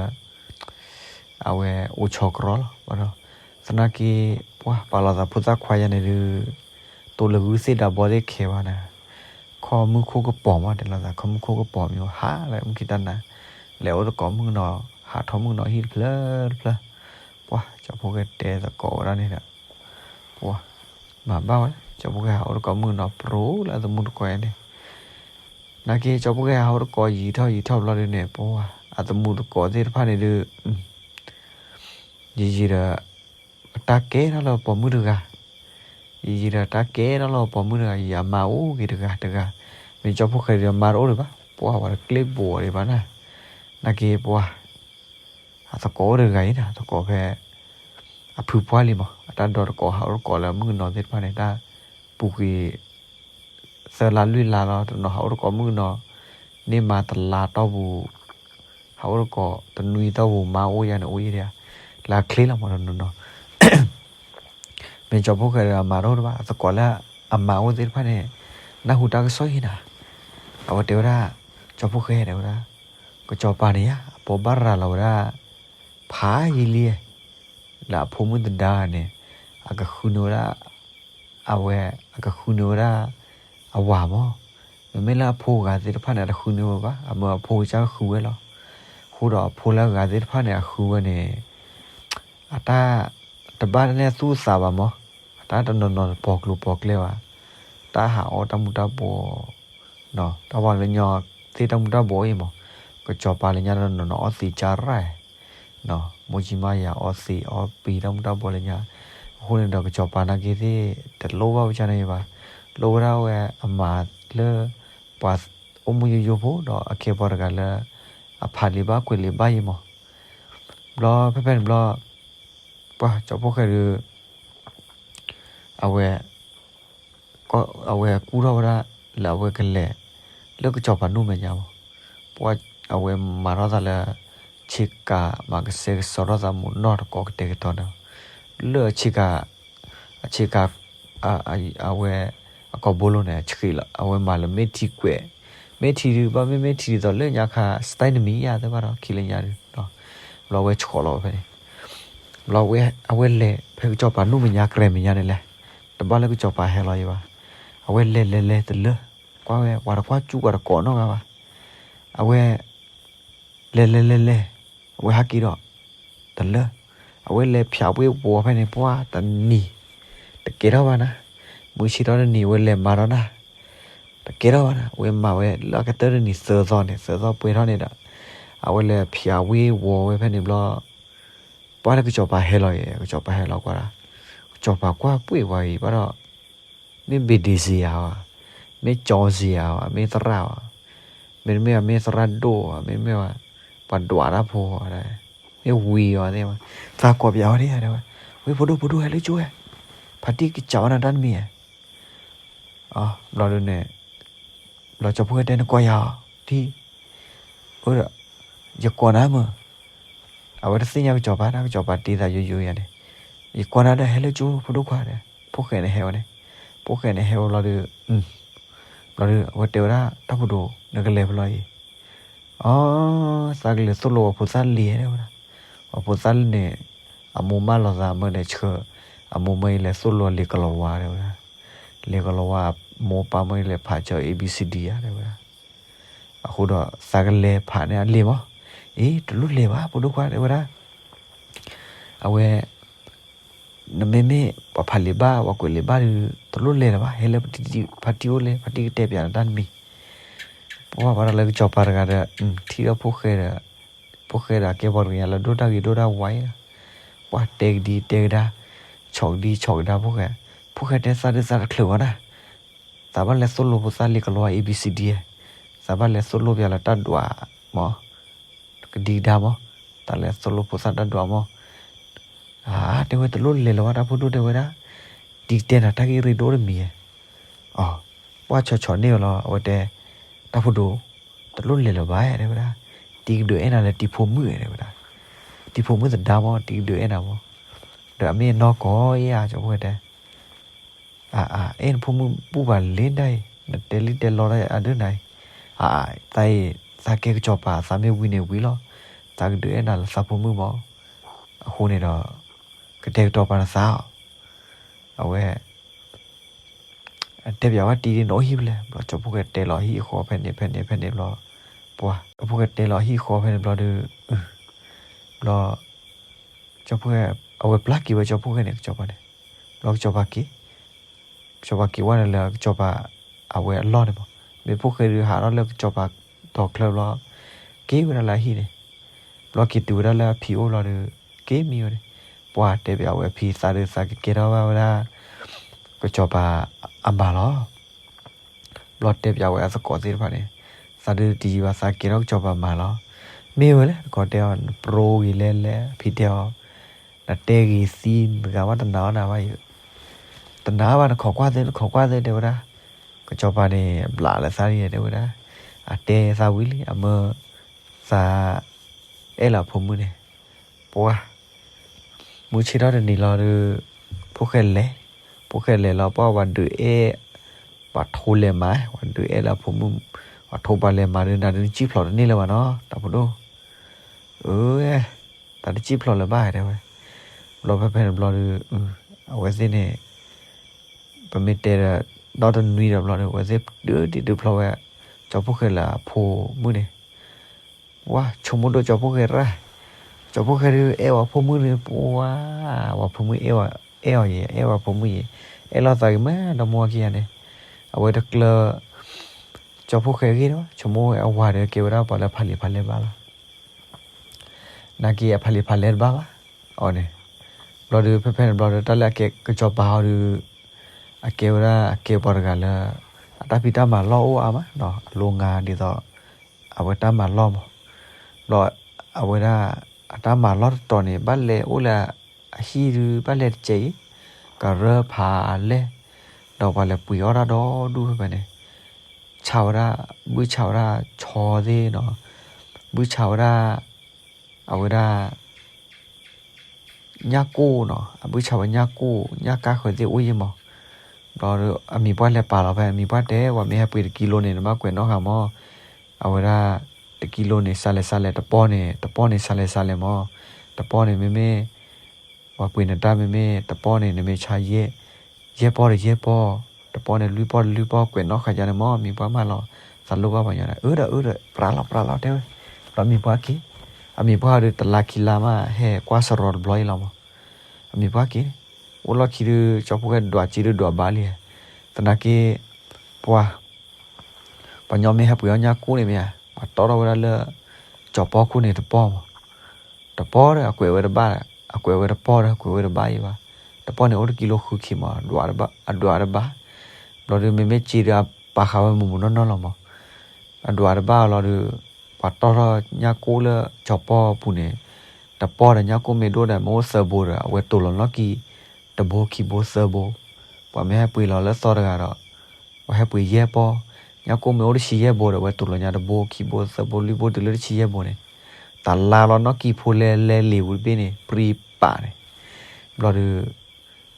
အဝဲအိၣ်ဆီကရီလီၤ, ဘၣ်ဒီး သနာ်က့ ပှၤပာ်လီၤသးဖိသၣ်ခွါယၤန့ၣ်ဒုး, တိၢ်လၢဂုၢ်သ့ၣ်ဒၢးဘီသ့ၣ်ခဲဘၣ်နၤ, ခီမူခိၣ်ကပီၤမး တဲလီၤသး ခီမူခိၣ်ကပီၤမ့ၢ်ဟါလၢမုၢ်ခံတၢ်နၤ, လဲၤအိၣ်တကိးမုၣ်ကနီၤ, ဟးထီၣ်မုၣ်ကနီၤဟံၣ်တဖျၢၣ်တဖျၢၣ်, ပှၤ ကၠီဖီၣ်ဃဲတဲသကိးဝဲဒၣ်န့ၣ်ဒီး, ပှၤ မၤဘၣ်ဝဲ ကၠီဖီၣ်ဃဲဟးအိၣ်တကိးမုၣ်ကနီၤပြိလၢအသမူတကိးယၤန့ၣ် နာ်က့ ကၠီဖီၣ်ဃဲဟးအိၣ်တကိးယံာ်ထီၣ်ယံာ်ထီၣ်ဘျီဒုန့ၣ် ပှၤ အသမူတကိးသ့ၣ်တဖၣ်န့ၣ်ဒုး, ယံာ်ယံာ်ဒီး, တၢ်ကဲထီၣ်လၢပိာ်မုၣ်တဂၤ, ယံာ်ယံာ်ဒီးတၢ်ကဲထီၣ်လၢပိာ်မုၣ်တဂၤ ယံာ်အမါအိၣ်က့ၤတဂၤတဂၤ, မ့ၢ်ကၠီဖီၣ်ဃဲဒီးမါတအိၣ်ဒံးဘၣ် ပှၤ ပှၤတကျ့ဘိးဒံးဘၣ်နၤ, နာ်က့ပှၤ အသကိးအိၣ်တဂၤအံၤနၤ သကိးဖဲ အဖုပှၢ်လံမး အတၢ်ဒီသကိးဟးအိၣ်တကိးလၢမုၣ်ကနီၤသ့ၣ်တဖၣ်န့ၣ် တၢ်ပူၤကွံာ် သၢလါလွံၢ်လါလီၤ တနီၤဟးအိၣ်တကိးမုၣ်ကနီၤ န့ၢ်မါတလါတီၢ်ပူၤ ဟးအိၣ်တကိးတနွံတီၢ်ပူၤ မါအိၣ်ယၤန့ၣ်အိၣ်ယံၤဒံးဧါ လၢအချ့လီၤမးတနီၤနီၤ မ့ၢ်ကၠီဖီၣ်ဃဲဒီးအမါတအိၣ်ဒံးဘၣ် အသကိးလၢအမါအိၣ်သ့ၣ်တဖၣ်န့ၣ် နၢ်ဟူတၢ်ကစီၣ်ယံၤနၤ အဝဲတဲဝဲဒၣ် ကၠီဖီၣ်ဃဲတဲဝဲဒၣ် ကစီၤပၤန့ၣ်ယါ အပိာ်ဘၣ်ရၤလီၤဝဲဒၣ် ဖးယံာ်လံ လၢအဖိမုၣ်သဒါန့ၣ် အကဃုန့ၢ်ဝဲဒၣ် အဝဲ အကဃုန့ၢ်ဝဲဒၣ် အဝၤမး မ့မ့ၢ်လၢအဖိဂၤသ့ၣ်တဖၣ်န့ၣ် အတဃုန့ၢ်ဝဲဘၣ် အမၢအဖိကစၢ်ဃုဝဲလီၤ အဃိဒီးအဖိလၢအဂၤသ့ၣ်တဖၣ်န့ၣ် အဃုဝဲန့ၣ် အတၢ် တဘၣ်န့ၢ်သူၣ်သးဘၣ်မး အတၢ်တနီၤနီၤပိာ်ကျိၤပိာ်ကျဲဘၣ် တၢ်ဟးအီၣ်တၢ်မူၤတၢ်ဘှီး တၢ်ပှၤကညီသ့ၣ်တၢ်မူၤတၢ်ဘှီးအံၤမး ကစီၤပၤလၢညါတနီၤနီၤအီၣ်သံးကၢ်ရၢ် မိၢ်ကၠံမါယၤအီသံးအီပံၤတၢ်မူၤတၢ်ဘှီးလၢညါ အဃိန့ၣ်ဒီးကစီၤပၤနာ်က့သ့ၣ် တလိၣ်ဘၣ်ပကၢ်န့ၣ်ဘၣ် လိၣ်ဝဲဒၣ်ဝဲအမၤလၢ ပှၤအိၣ်မူယိယိဖိဒီးအခ့အပှၤတဂၤလၢ အဖးလံာ်ဘၣ်ကွဲးလံာ်ဘၣ်ယံၤမး ဘျီဖဲဖဲန့ၣ်ဘျီ ပှၤကၠီဖီၣ်ဃဲဒီး အဝဲ အဝဲကူၣ်ထီၣ်ဝဲဒၣ်လၢအဝဲကလဲၤ လၢကစီၤပၤနူၢ်မဲာ်ညါမး ပှၤအဝဲမၤထီၣ်သးလၢ ဆ့ကၤ မၤကစဲကစီထီၣ်သးမူးနီၢ်တကိးကတဲာ်ကတီၤန့ၣ် လၢဆ့ကၤ အဆ့ကၤ အဝဲ အကိာ်ဘိလိၤန့ၣ် ဆှံလီၤ အဝဲမၤလၢမ့ၢ်ထံကွဲး မ့ၢ်ထံဒုး ဘၣ်မ့ၢ်မ့ၢ်ထံဒ်သိးလၢညါခါ စတၢ်နမံၤယါသ့ၣ်ဘၣ်ဒီး ခံလၢညါဒုး ဘျီအဝဲဆှီလီၤဝဲဖဲန့ၣ် ဘျီအဝဲလဲၤ ဖဲကစီၤပၤနူၢ်မဲာ်ညါကြဲးမဲာ်ညါန့ၣ်လဲၣ် တဘၣ်လၢကစီၤပၤဟဲလီၤယံၤဘၣ် အဝဲလဲၤလဲၤလဲၤတလၢ ကွၢ်ဝဲ ပှၤတကွၢ်ကၠူကွၢ်တကိးနီတဂၤဘၣ် အဝဲ လဲၤလဲၤလဲၤလဲၤ အဝဲဟဲက့ၤဒီး တလၢ အဝဲလဲၤဖၠးဝ့ၢ်ဝီၤဖဲန့ၣ် ပှၤတနံၤ တကဲထီၣ်ဘၣ်နၤ မုၢ်ဆ့ၣ်ထီၣ်တနံၤ အဝဲလဲၤမၤဒီးနၤ တကဲထီၣ်ဘၣ်နၤ အဝဲမၤဝဲလၢအကတၢၢ်တနံၤသၢသီန့ၣ် သၢသီပှဲၤထီၣ်န့ၣ်ဒီး အဝဲလဲၤဖၠးဝ့ၢ်ဝီၤဝဲဖဲန့ၣ်ဘျီ ပှၤလၢကစီၤပၤဟဲလီၤယံၤ ကစီၤပၤဟဲလီၤကွၢ်ဒၣ် ကစီၤပၤကွၢ်ပှ့ၤဝဲအံၤဘၣ်ဒီး မ့ၢ်ဘ့ၣ်ဒ့စံယါဘၣ်, မ့ၢ်ကၠီစံယါဘၣ်, မ့ၢ်သရၣ်ဘၣ်, မ့တမ့ၢ်ဘၣ် မ့ၢ်သရၣ်ဒိၣ်ဘၣ်, မ့တမ့ၢ်ဘၣ် ပှၤဒွးတၢ်ဖိဘၣ်, မ့ၢ်ဝံၤအီၤသ့ၣ်ဘၣ်, သးကိးပၠးဝဲဒၣ်တဲဝဲ, ဝ့ၢ်ဖိဒိၣ်ဖိဒိၣ်ဟဲလၢကၠိဝဲ, ဖးတံၢ်ကစးဝဲနၤတၢ်တမံၤဧါ, ဘျီဒုန့ၣ် ဘျီကၠီဖိၣ်ဃဲတဲနကိးယၤအီၤ, ဒ် အိၣ်ဒီး ယကိးနၤမ့ၢ်, အဝဲတသ့ၣ်ညါကစီၤပၤ တၢ်ကစီၤပၤတ့သးယိယိယၤန့ၣ်, ယကိးနၤဒီးဟဲလၢကၠိဖိဒိၣ်ခွါဒီး, ဖိၣ်ဃဲန့ၣ်ဟဲဝဲန့ၣ်, ဖိၣ်ဃဲန့ၣ်ဟဲဝဲဘျီဒီး, ဘျီဒီး အဝဲတဲဝဲဒၣ် တၢ်ဖိဒိၣ် နကလဲၤဖဲလဲၣ်အံၤ, အီ, သးကလဲၤသိၣ်လိပှၤဖိသၣ်လံၤတဲဝဲဒၣ်, ပှၤဖိသၣ်လံၤန့ၣ်, အမိၢ်မၢလီၤသးမၢဒဲးဆှၢ, အမိၢ်မၢအံၤလဲၤသိၣ်လိလံၤကလီၤဝါတဲဝဲဒၣ်, လံၤကလီၤဝါ မိၢ်ပၢ်မ့ၢ်လဲၤဖးကၠီ A B C D ဧါ တဲဝဲဒၣ်. အဃိဒီးသးကလဲၤဖးန့ၢ်အလံာ်မး. အ့ တလိၣ်လဲၤဘၣ် ဖိဒိၣ်ခွါ တဲဝဲဒၣ်. အဝဲ နမ့မ့ၢ်ပှၤဖးလံာ်ဘၣ် ပှၤကွဲးလံာ်ဘၣ်ဒီး တလိၣ်လဲၤလၢၤဘၣ်, ဟဲလၢဖါတံၢ်အိၣ်လဲၣ်, ဖါတံၢ်ကတဲပၠးနတၢ်တမံၤ. ပှၤဘၣ်ဒီးလၢကစီၤပၤတဂၤဒီး ထံၣ်ဒီးဖိၣ်ဃဲဒီး, ဖိၣ်ဃဲဒီးအကဲပှၤတဂၤလၢဒိၣ်တၢ်ဂ့ၤဒိၣ်တၢ်ဝါအံၤလီၤ. ပှၤတဲကဒံတဲကဒါ, ဆီၣ်ကဒံဆီၣ်ကဒါဖိၣ်ဃဲ, ဖိၣ်ဃဲတဲသးဒုးသးတချုးဝဲဒၣ်, သးဘၣ်လဲၤသိၣ်လိဖိသၣ်လံာ်ကလီ A B C D, သးဘၣ်လဲၤသိၣ်လိပၠးလၢတၢ်ဒွးမး, ကဒံကဒါမး, သးလဲၤသိၣ်လိဖိသၣ်တၢ်ဒွးမး. အါ တဲဝဲတလိၣ်လဲၤလၢၤဘၣ် တၢ်ဖိဒိၣ် တဲဝဲဒၣ်. တံၤကတဲနၤတၢ်ဂ့ၢ်ရ့ဒိၣ်တမံၤဧါ. အီၤ ပှၤဆီၣ်ဆီၣ်န့ၢ်ဝဲလီၤ အဝဲတဲ, တၢ်ဖိဒိၣ်, တလိၣ်လဲၤလၢၤဘၣ် တဲဝဲဒၣ်. တံၤကဒုးအဲၣ်နၤလၢတံၤဖိမုၣ် တဲဝဲဒၣ်. တံၤဖိမုၣ်သဒါမး တံၤကဒုးအဲၣ်နၤမး. ဒီးအမ့ၢ်အနီၢ်ကီၢ်ဧါ ကၠီဖိၣ်ဃဲတဲ အါ အါ အဲၣ်နဖိမုၣ်ဘူၣ်ဘၣ်လံဒၣ်အံၤ, နတဲလံတဲလီတၢ်အဒိၣ်နၤအံၤ. အါ အါ သးအံၤ, သးကဲကစီၤပၤ သးမ့ၢ်ဝံၤန့ၣ်ဝံၤလီၤ. သးကဒုးအဲၣ်နၤလၢသးဖိမုၣ်မး. အဃိန့ၣ်ဒီး ကတဲာ်ကတီၤပာ်နသးအီၤ. အဝဲ တဲပၠးဝဲတံၤဒ်နအိၣ်ဟံၣ်ဖဲလဲၣ်. ဘျီကၠီဖိၣ်ဃဲတဲလီၤဟံၣ်အဃီဖဲန့ၣ် ဖဲန့ၣ် ဖဲန့ၣ်ဘျီ, ပှၤ ကၠီဖိၣ်ဃဲတဲလီၤဟံၣ်အဃီဖဲန့ၣ်ဘျီဒီး, ဘျီ ကၠီဖိၣ်ဃဲ အဝဲပျၢ်က့ၤဝဲကၠီဖိၣ်ဃဲန့ၣ် ကစီၤပၤန့ၣ်. ဘျီကစီၤပၤက့ၤ, ကစီၤပၤက့ၤဝဲန့ၣ်လၢကစီၤပၤ အဝဲအလီၢ်န့ၣ်မး. မ့ၢ်ဖိၣ်ဃဲဒုးဟးထီၣ်လၢကစီၤပၤတီၤချၢဘျီ, က့ၤဝဲဒၣ်လၢအဟံၣ်န့ၣ်. ဘျီက့ၤတုၤဝဲဒၣ်လၢအဖံအိၣ်လီၤဒီး, က့ၤမံဝဲန့ၣ်. ပှၤတဲပၠးဝဲအဖံသးဒုးသးကကဲထီၣ်ဘၣ်ဝဲဒၣ် ကစီၤပၤအမါလီၤ. ဘျီတဲပၠးဝဲအသကိးသ့ၣ်တဖၣ်န့ၣ်, သးဒုးတယံာ်ဘၣ် သးကဲထီၣ်ကစီၤပၤမါလီၤ. မ့ၢ်ဝဲလဲၣ် သကိးတဲအီၤ နပြိဂ့ၤလဲၣ်လဲၣ် အဖံတဲအီၤ, နတဲဂ့ၤသံ မတၤဂၤဘၣ်တနာ်အီၣ်နၤဘၣ်ယၤ. တနာ်ဘၣ် နခိးကွၢ်သ့ နခိးကွၢ်သ့ တဲဝဲဒၣ်. ကစီၤပၤန့ၣ် ဘျးလၢသးန့ၣ် တဲဝဲဒၣ်. အတဲသးဝံၤလံ အမၢ သး အဲၣ်လၢအဖိမုၣ်န့ၣ်, ပှၤ မုၢ်ဆ့ၣ်ထီၣ်တနံၤလီၤဒီး ဖိၣ်ဃဲလဲၤ, ဖိၣ်ဃဲလဲၤလီၤ ပှၤဝဲဒုးအဲၣ်, ပှၤထိလဲၤမၤ, ပှၤဒုးအဲၣ်လၢအဖိမုၣ်, ပှၤထိပှၤလဲၤမၤဒီး နၤဒုးနစံၣ်ဖျိးတန့ၢ်လၢၤဘၣ်နီၤ တၢ်ဖိဒိၣ်, အၢ တၢ်တစံၣ်ဖျိးလၢၤဘၣ် တဲဝဲ. ဘျီဖဲဖဲန့ၣ်ဘျီဒီး အဝဲသ့ၣ်န့ၣ် ပမ့ၢ်တဲဒီး ဒီတနွံဒီးဘျီဒီး အဝဲသ့ၣ်ဒုးဒံးဒုးဖျိးဝဲ ကၠီဖိၣ်ဃဲလၢအဖိမုၣ်န့ၣ်, ပှၤဆိကမိၣ်ဒိၣ်ကၠီဖိၣ်ဃဲရၣ်, ကၠီဖိၣ်ဃဲဒုးအဲၣ်ဝဲဖိမုၣ်န့ၣ် ပှၤ ဝဲဖိမုၣ်အဲၣ်ဝဲ, အဲၣ်အီၤယဲ အဲၣ်ဝဲဖိမုၣ်ယဲ, အဲၣ်လိာ်သးဂ့ၤမး ဒီမါဝၤခံဂၤန့ၣ်, အဝဲတကျၢၤ ကၠီဖိၣ်ဃဲအဂ့ၢ်ဒီး ဆိကမိၣ်ဝဲအဝၤဒီးကဲဝဲဒၣ်ပှၤလၢဖးလံာ်ဖးလဲၢ်တဘၣ်လီၤ. နာ်က့အဖးလံာ်ဖးလဲၢ်တဘၣ်ဘၣ်, အီၤန့ၣ်, ဘျီဒီးဖဲဖဲန့ၣ်ဘျီဒီး တၢ်လၢအကဲကစီၤပၤဟီဒီး အကဲဝဲဒၣ် အကဲပှၤတဂၤလၢ အတၢ်ဖံးတၢ်မၤလီၢ်အိၣ်အါမး အလိၤငါဒ်သိး အဝဲတၢ်မၤလီၢ်မး, ဘျီ အဝဲဒၣ် အတၢ်မၤလီၢ်တတီၤန့ၣ် ဘၣ်လဲၤအိၣ်လၢအဟံၣ်ဒုး ဘၣ်လဲၤတစဲးအံၤ, ကရၢဖးလဲၢ်, ဒီးပှၤလဲၤပှ့ၤအီၣ်တၢ်ဒီဒူၣ်ဖဲဖဲန့ၣ်, ဆးဝဲဒၣ်, ဘုၣ်ဆးဝဲဒၣ်ဆီသ့ၣ်နီၤ, ဘုၣ်ဆးဝဲဒၣ်, အဝဲဒၣ် ညၣ်ကိၣ်နီၤ, အဘုၣ်ဆးဝဲညၣ်ကိၣ် ညၣ်ကါဃၢၤသ့ၣ်အိၣ်ယံၤမး, ဘျီဒီးအမံၤပှၢ်လဲၤပာ်လီၤဖဲ အမံၤပှၢ်တဲ ပှၤမ့ၢ်ဟဲပှ့ၤတကံလိန့ၣ် နဘၣ်ကွဲးနီၣ်ဃာ်မး, အဝဲဒၣ် တကံလိန့ၣ် စးလဲၤစးလဲၤ တပီၢ်န့ၣ် တပီၢ်န့ၣ် စးလဲၤစးလဲၤမး, တပီၢ်န့ၣ်မ့မ့ၢ် ပှၤပှ့ၤနတၢ်မ့မ့ၢ် တပီၢ်န့ၣ် နမ့ၢ်ဆါယဲၢ်ပီၢ်ဒီးယဲၢ်ပီၢ်, တပီၢ်န့ၣ် လွံၢ်ပီၢ်ဒီးလွံၢ်ပီၢ် ကွဲးနီၣ်ဃာ်ယၤန့ၣ်မး မံၤပှၢ်မၢလီၤ, သးလိၣ်ဘၣ်ပှၤညီန့ၣ် အၢဒီးအၢဒီး ပြးလီၤပြးလီၤတဲဝဲ, ဘျီမံၤပှၢ်က့ၤ, အမံၤပှၢ်ဒီးတလါခံလါမး ဟဲကွၢ်စရီတဘျီအံၤလီၤမး, အမံၤပှၢ်က့ၤ, အိၣ်လီၢ်ခံဒီး ကၠီဖိၣ်ဃဲဒွးကံဒုးဒွးဘါလံ, သနာ်က့ ပှၤ ပှၤညီမ့ၢ်ဟဲပှ့ၤအီၣ်ညၣ်ကိၣ်န့ၣ်မ့ၢ်ဧါ, ပှၤတီထီၣ်ဝဲဒၣ်လၢ ကၠီၤပီၢ်ခိၣ်န့ၣ်တပီၢ်မး, တပီၢ်ဒီးအကွဲးဝဲတဘၣ်, အကွဲးဝဲတပီၢ်ဒီးအကွဲးဝဲတဘၣ်အံၤဘၣ်, တပီၢ်န့ၣ်အိၣ်တကံလိဃုခံမး, အဒွးတဘၣ်, ဘျီဒီးမ့မ့ၢ်စ့ဒီးအပာ်ဃာ်ဝဲမုၢ်မုၢ်နီၢ်နီၢ်လီၤမး, အဒွးတဘၣ်လီၤဒီး ပှၤတီထီၣ်ညၣ်ကိၣ်လၢကၠီၤပီၢ်အပူၤန့ၣ်, တပီၢ်ဒီးညၣ်ကိၣ်မ့ၢ်ဒိၣ်ဒီးမ့ၢ်အိၣ်သၢဘိဒီး အဝဲတိၢ်လီၤနီၣ်ကံ တဘိခံဘိသၢဘိ, ပှၤမ့ၢ်ဟဲပှ့ၤလီၤလၢသီတဂၤဒီး ပှၤဟဲပှ့ၤယဲၢ်ပီၢ်, ညၣ်ကိၣ်မ့ၢ်အိၣ်တဆံယဲၢ်ဘိဒီး အဝဲတိၢ်လီၤညါတဘိခံဘိသၢဘိလွံၢ်ဘိတုၤလၢတဆံယဲၢ်ဘိန့ၣ်, တလါလီၤနီၣ်ကံဖိလဲလဲလံာ်ဝံၤတဘ့ၣ်န့ၣ် ပြံပာ်န့ၣ်, ဘျီဒီး ခံလါ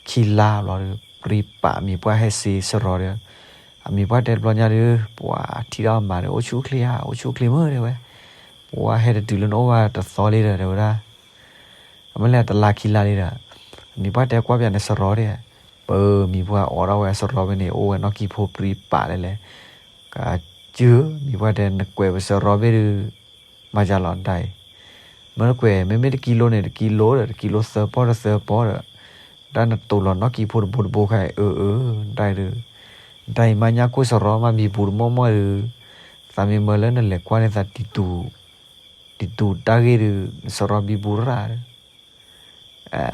ဘျီဒီး ပြံပာ်အမံၤပှၢ်ဟဲစ့စရီဒီး, အမံၤပှၢ်တဲတဘျီညါဒီး ပှၤထံၣ်ဒီးအမါဒီး အိၣ်ဆူၣ်အိၣ်ချ့ဧါ, အိၣ်ဆူၣ်အိၣ်ချ့မ့ၢ်တဲဝဲ, ပှၤဟဲတတုၤလၢနအိၣ်ဘၣ်တသီလံဒီး တဲဝဲဒၣ် အမ့ၢ်လဲၤတလါခံလါလံဒီး, အမံၤပှၢ်တဲကွၢ်ပၠးန့ၣ်စရီဒီး, ပၢ်မံၤပှၢ်အိးထီၣ်ဝဲစရီဘ့ၣ်န့ၣ် အိၣ်ဝဲနီၣ်ကံၢ်ဖိပြံပာ်လဲၣ်လဲၣ်, ကစၢၢ် မံၤပှၢ်တဲ နကွဲးပစရီဘ့ၣ်ဒုး မၤယၤလီၤဒၣ်အံၤ, မ့ၢ်နကွဲး မ့မ့ၢ်တကံလိန့ၣ် တကံလိဒီး တကံလိသၢပီၢ်ဒီးသၢပီၢ်ဒီး တၢ်နတိၤလီၤနီၣ်ကံၢ်ဖိတဘိတဘိခါအံၤ အၢ အၢ ဒၣ်အံၤဒုး, ဒ်အံၤမးညါကိၣ်စရီမးဘံဘူတမီၢ်မီၢ်ဒုး, သးမ့ၢ်မၢလၢနလဲၤကွၢ်န့ၢ်သး တံၤတူာ်တၢ်ဂ့ၢ်ဒုး နစရီဘံဘူရၣ်ဒီး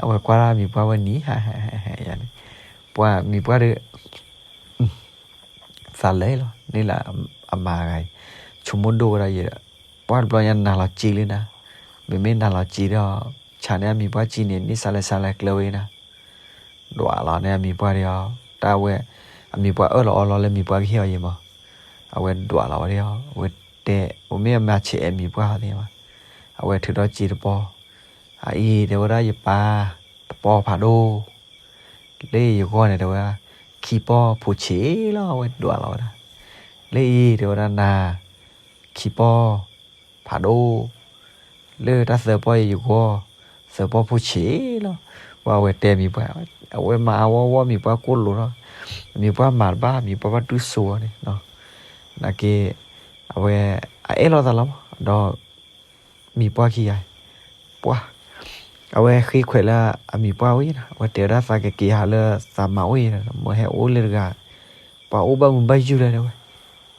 အဝဲကွၢ်ဒၣ်မံၤပှၢ်ဝဲနံၤ ဟဲဟဲဟဲဟဲယၤန့ၣ်, ပှၤမံၤပှၢ်ဒီး သးလၢလီၤ န့ၣ်လၢအမါတဂၤအံၤ ဆိကမိၣ်ဒိၣ်ဝဲဒၣ်ယဲဒီး, ပှၢ်တဘျီညါနၤလီၤစ့လံနၤ, မ့မ့ၢ်နၤလီၤစ့ဒီး ဆါန့ၢ်အမံၤပှၢ်စ့န့ၣ် န့ၢ်စါလဲၤစါလဲၤကျၢၤဝဲနၤ, ဒွးလီၤန့ၢ်အမံၤပှၢ်ဒီးအီၤ တၢ်ဝဲ အမံၤပှၢ်အၢၣ်လီၤအီလီၤလၢမံၤပှၢ်ကဟ့ၣ်အီၤယဲမး, အဝဲဒွးလီၤဝဲဒီးအီၤ အဝဲတဲ အမ့ၢ်အမၤဆဲးအဲၣ်မံၤပှၢ်ဟီသ့ၣ်မး, အဝဲထုးထီၣ်စ့တပီၢ်, အအံၤတဲဝဲဒၣ်ယပၢ် တပီၢ်ဖးဒိၣ် လၢယဂီၢ်န့ၣ်တဲဝဲဒၣ် ခံပီၢ်ဖိဆံးလီၤ အဝဲဒွးလီၤဝဲဒၣ်, လၢအံၤတဲဝဲဒၣ်နၤ ခံပီၢ်ဖးဒိၣ်, လၢတၢ်သၢပီၢ်အံၤယဂီၢ် သၢပီၢ်ဖိဆံးလီၤ, ပှၤအဝဲတဲမံၤပှၢ်, အဝဲမၤအဝီဝီမံၤပှၢ်ကိၣ်လိၤထီၣ်, မံၤပှၢ်မၤတဘၣ် မံၤပှၢ်ဘၣ်တူၢ်စိအီၤန့ၣ်, နာ်က့ အဝဲ အအဲၣ်လိာ်သးလီၤမး ဒီး မံၤပှၢ်ခံဂၤ, ပှၢ်, အဝဲဃ့ခွဲးလၢအမံၤပှၢ်ဝဲနီၤ, အဝဲတဲဝဲဒၣ်သးကက့ၤဟးလၢသးမါအိၣ်အံၤ, မ့ၢ်ဟဲအိၣ်လၢတဂၤ, ပှၤအိၣ်ဘၣ်မုာ်ဘၣ်ယုၢ်လၢၤတဲဝဲ,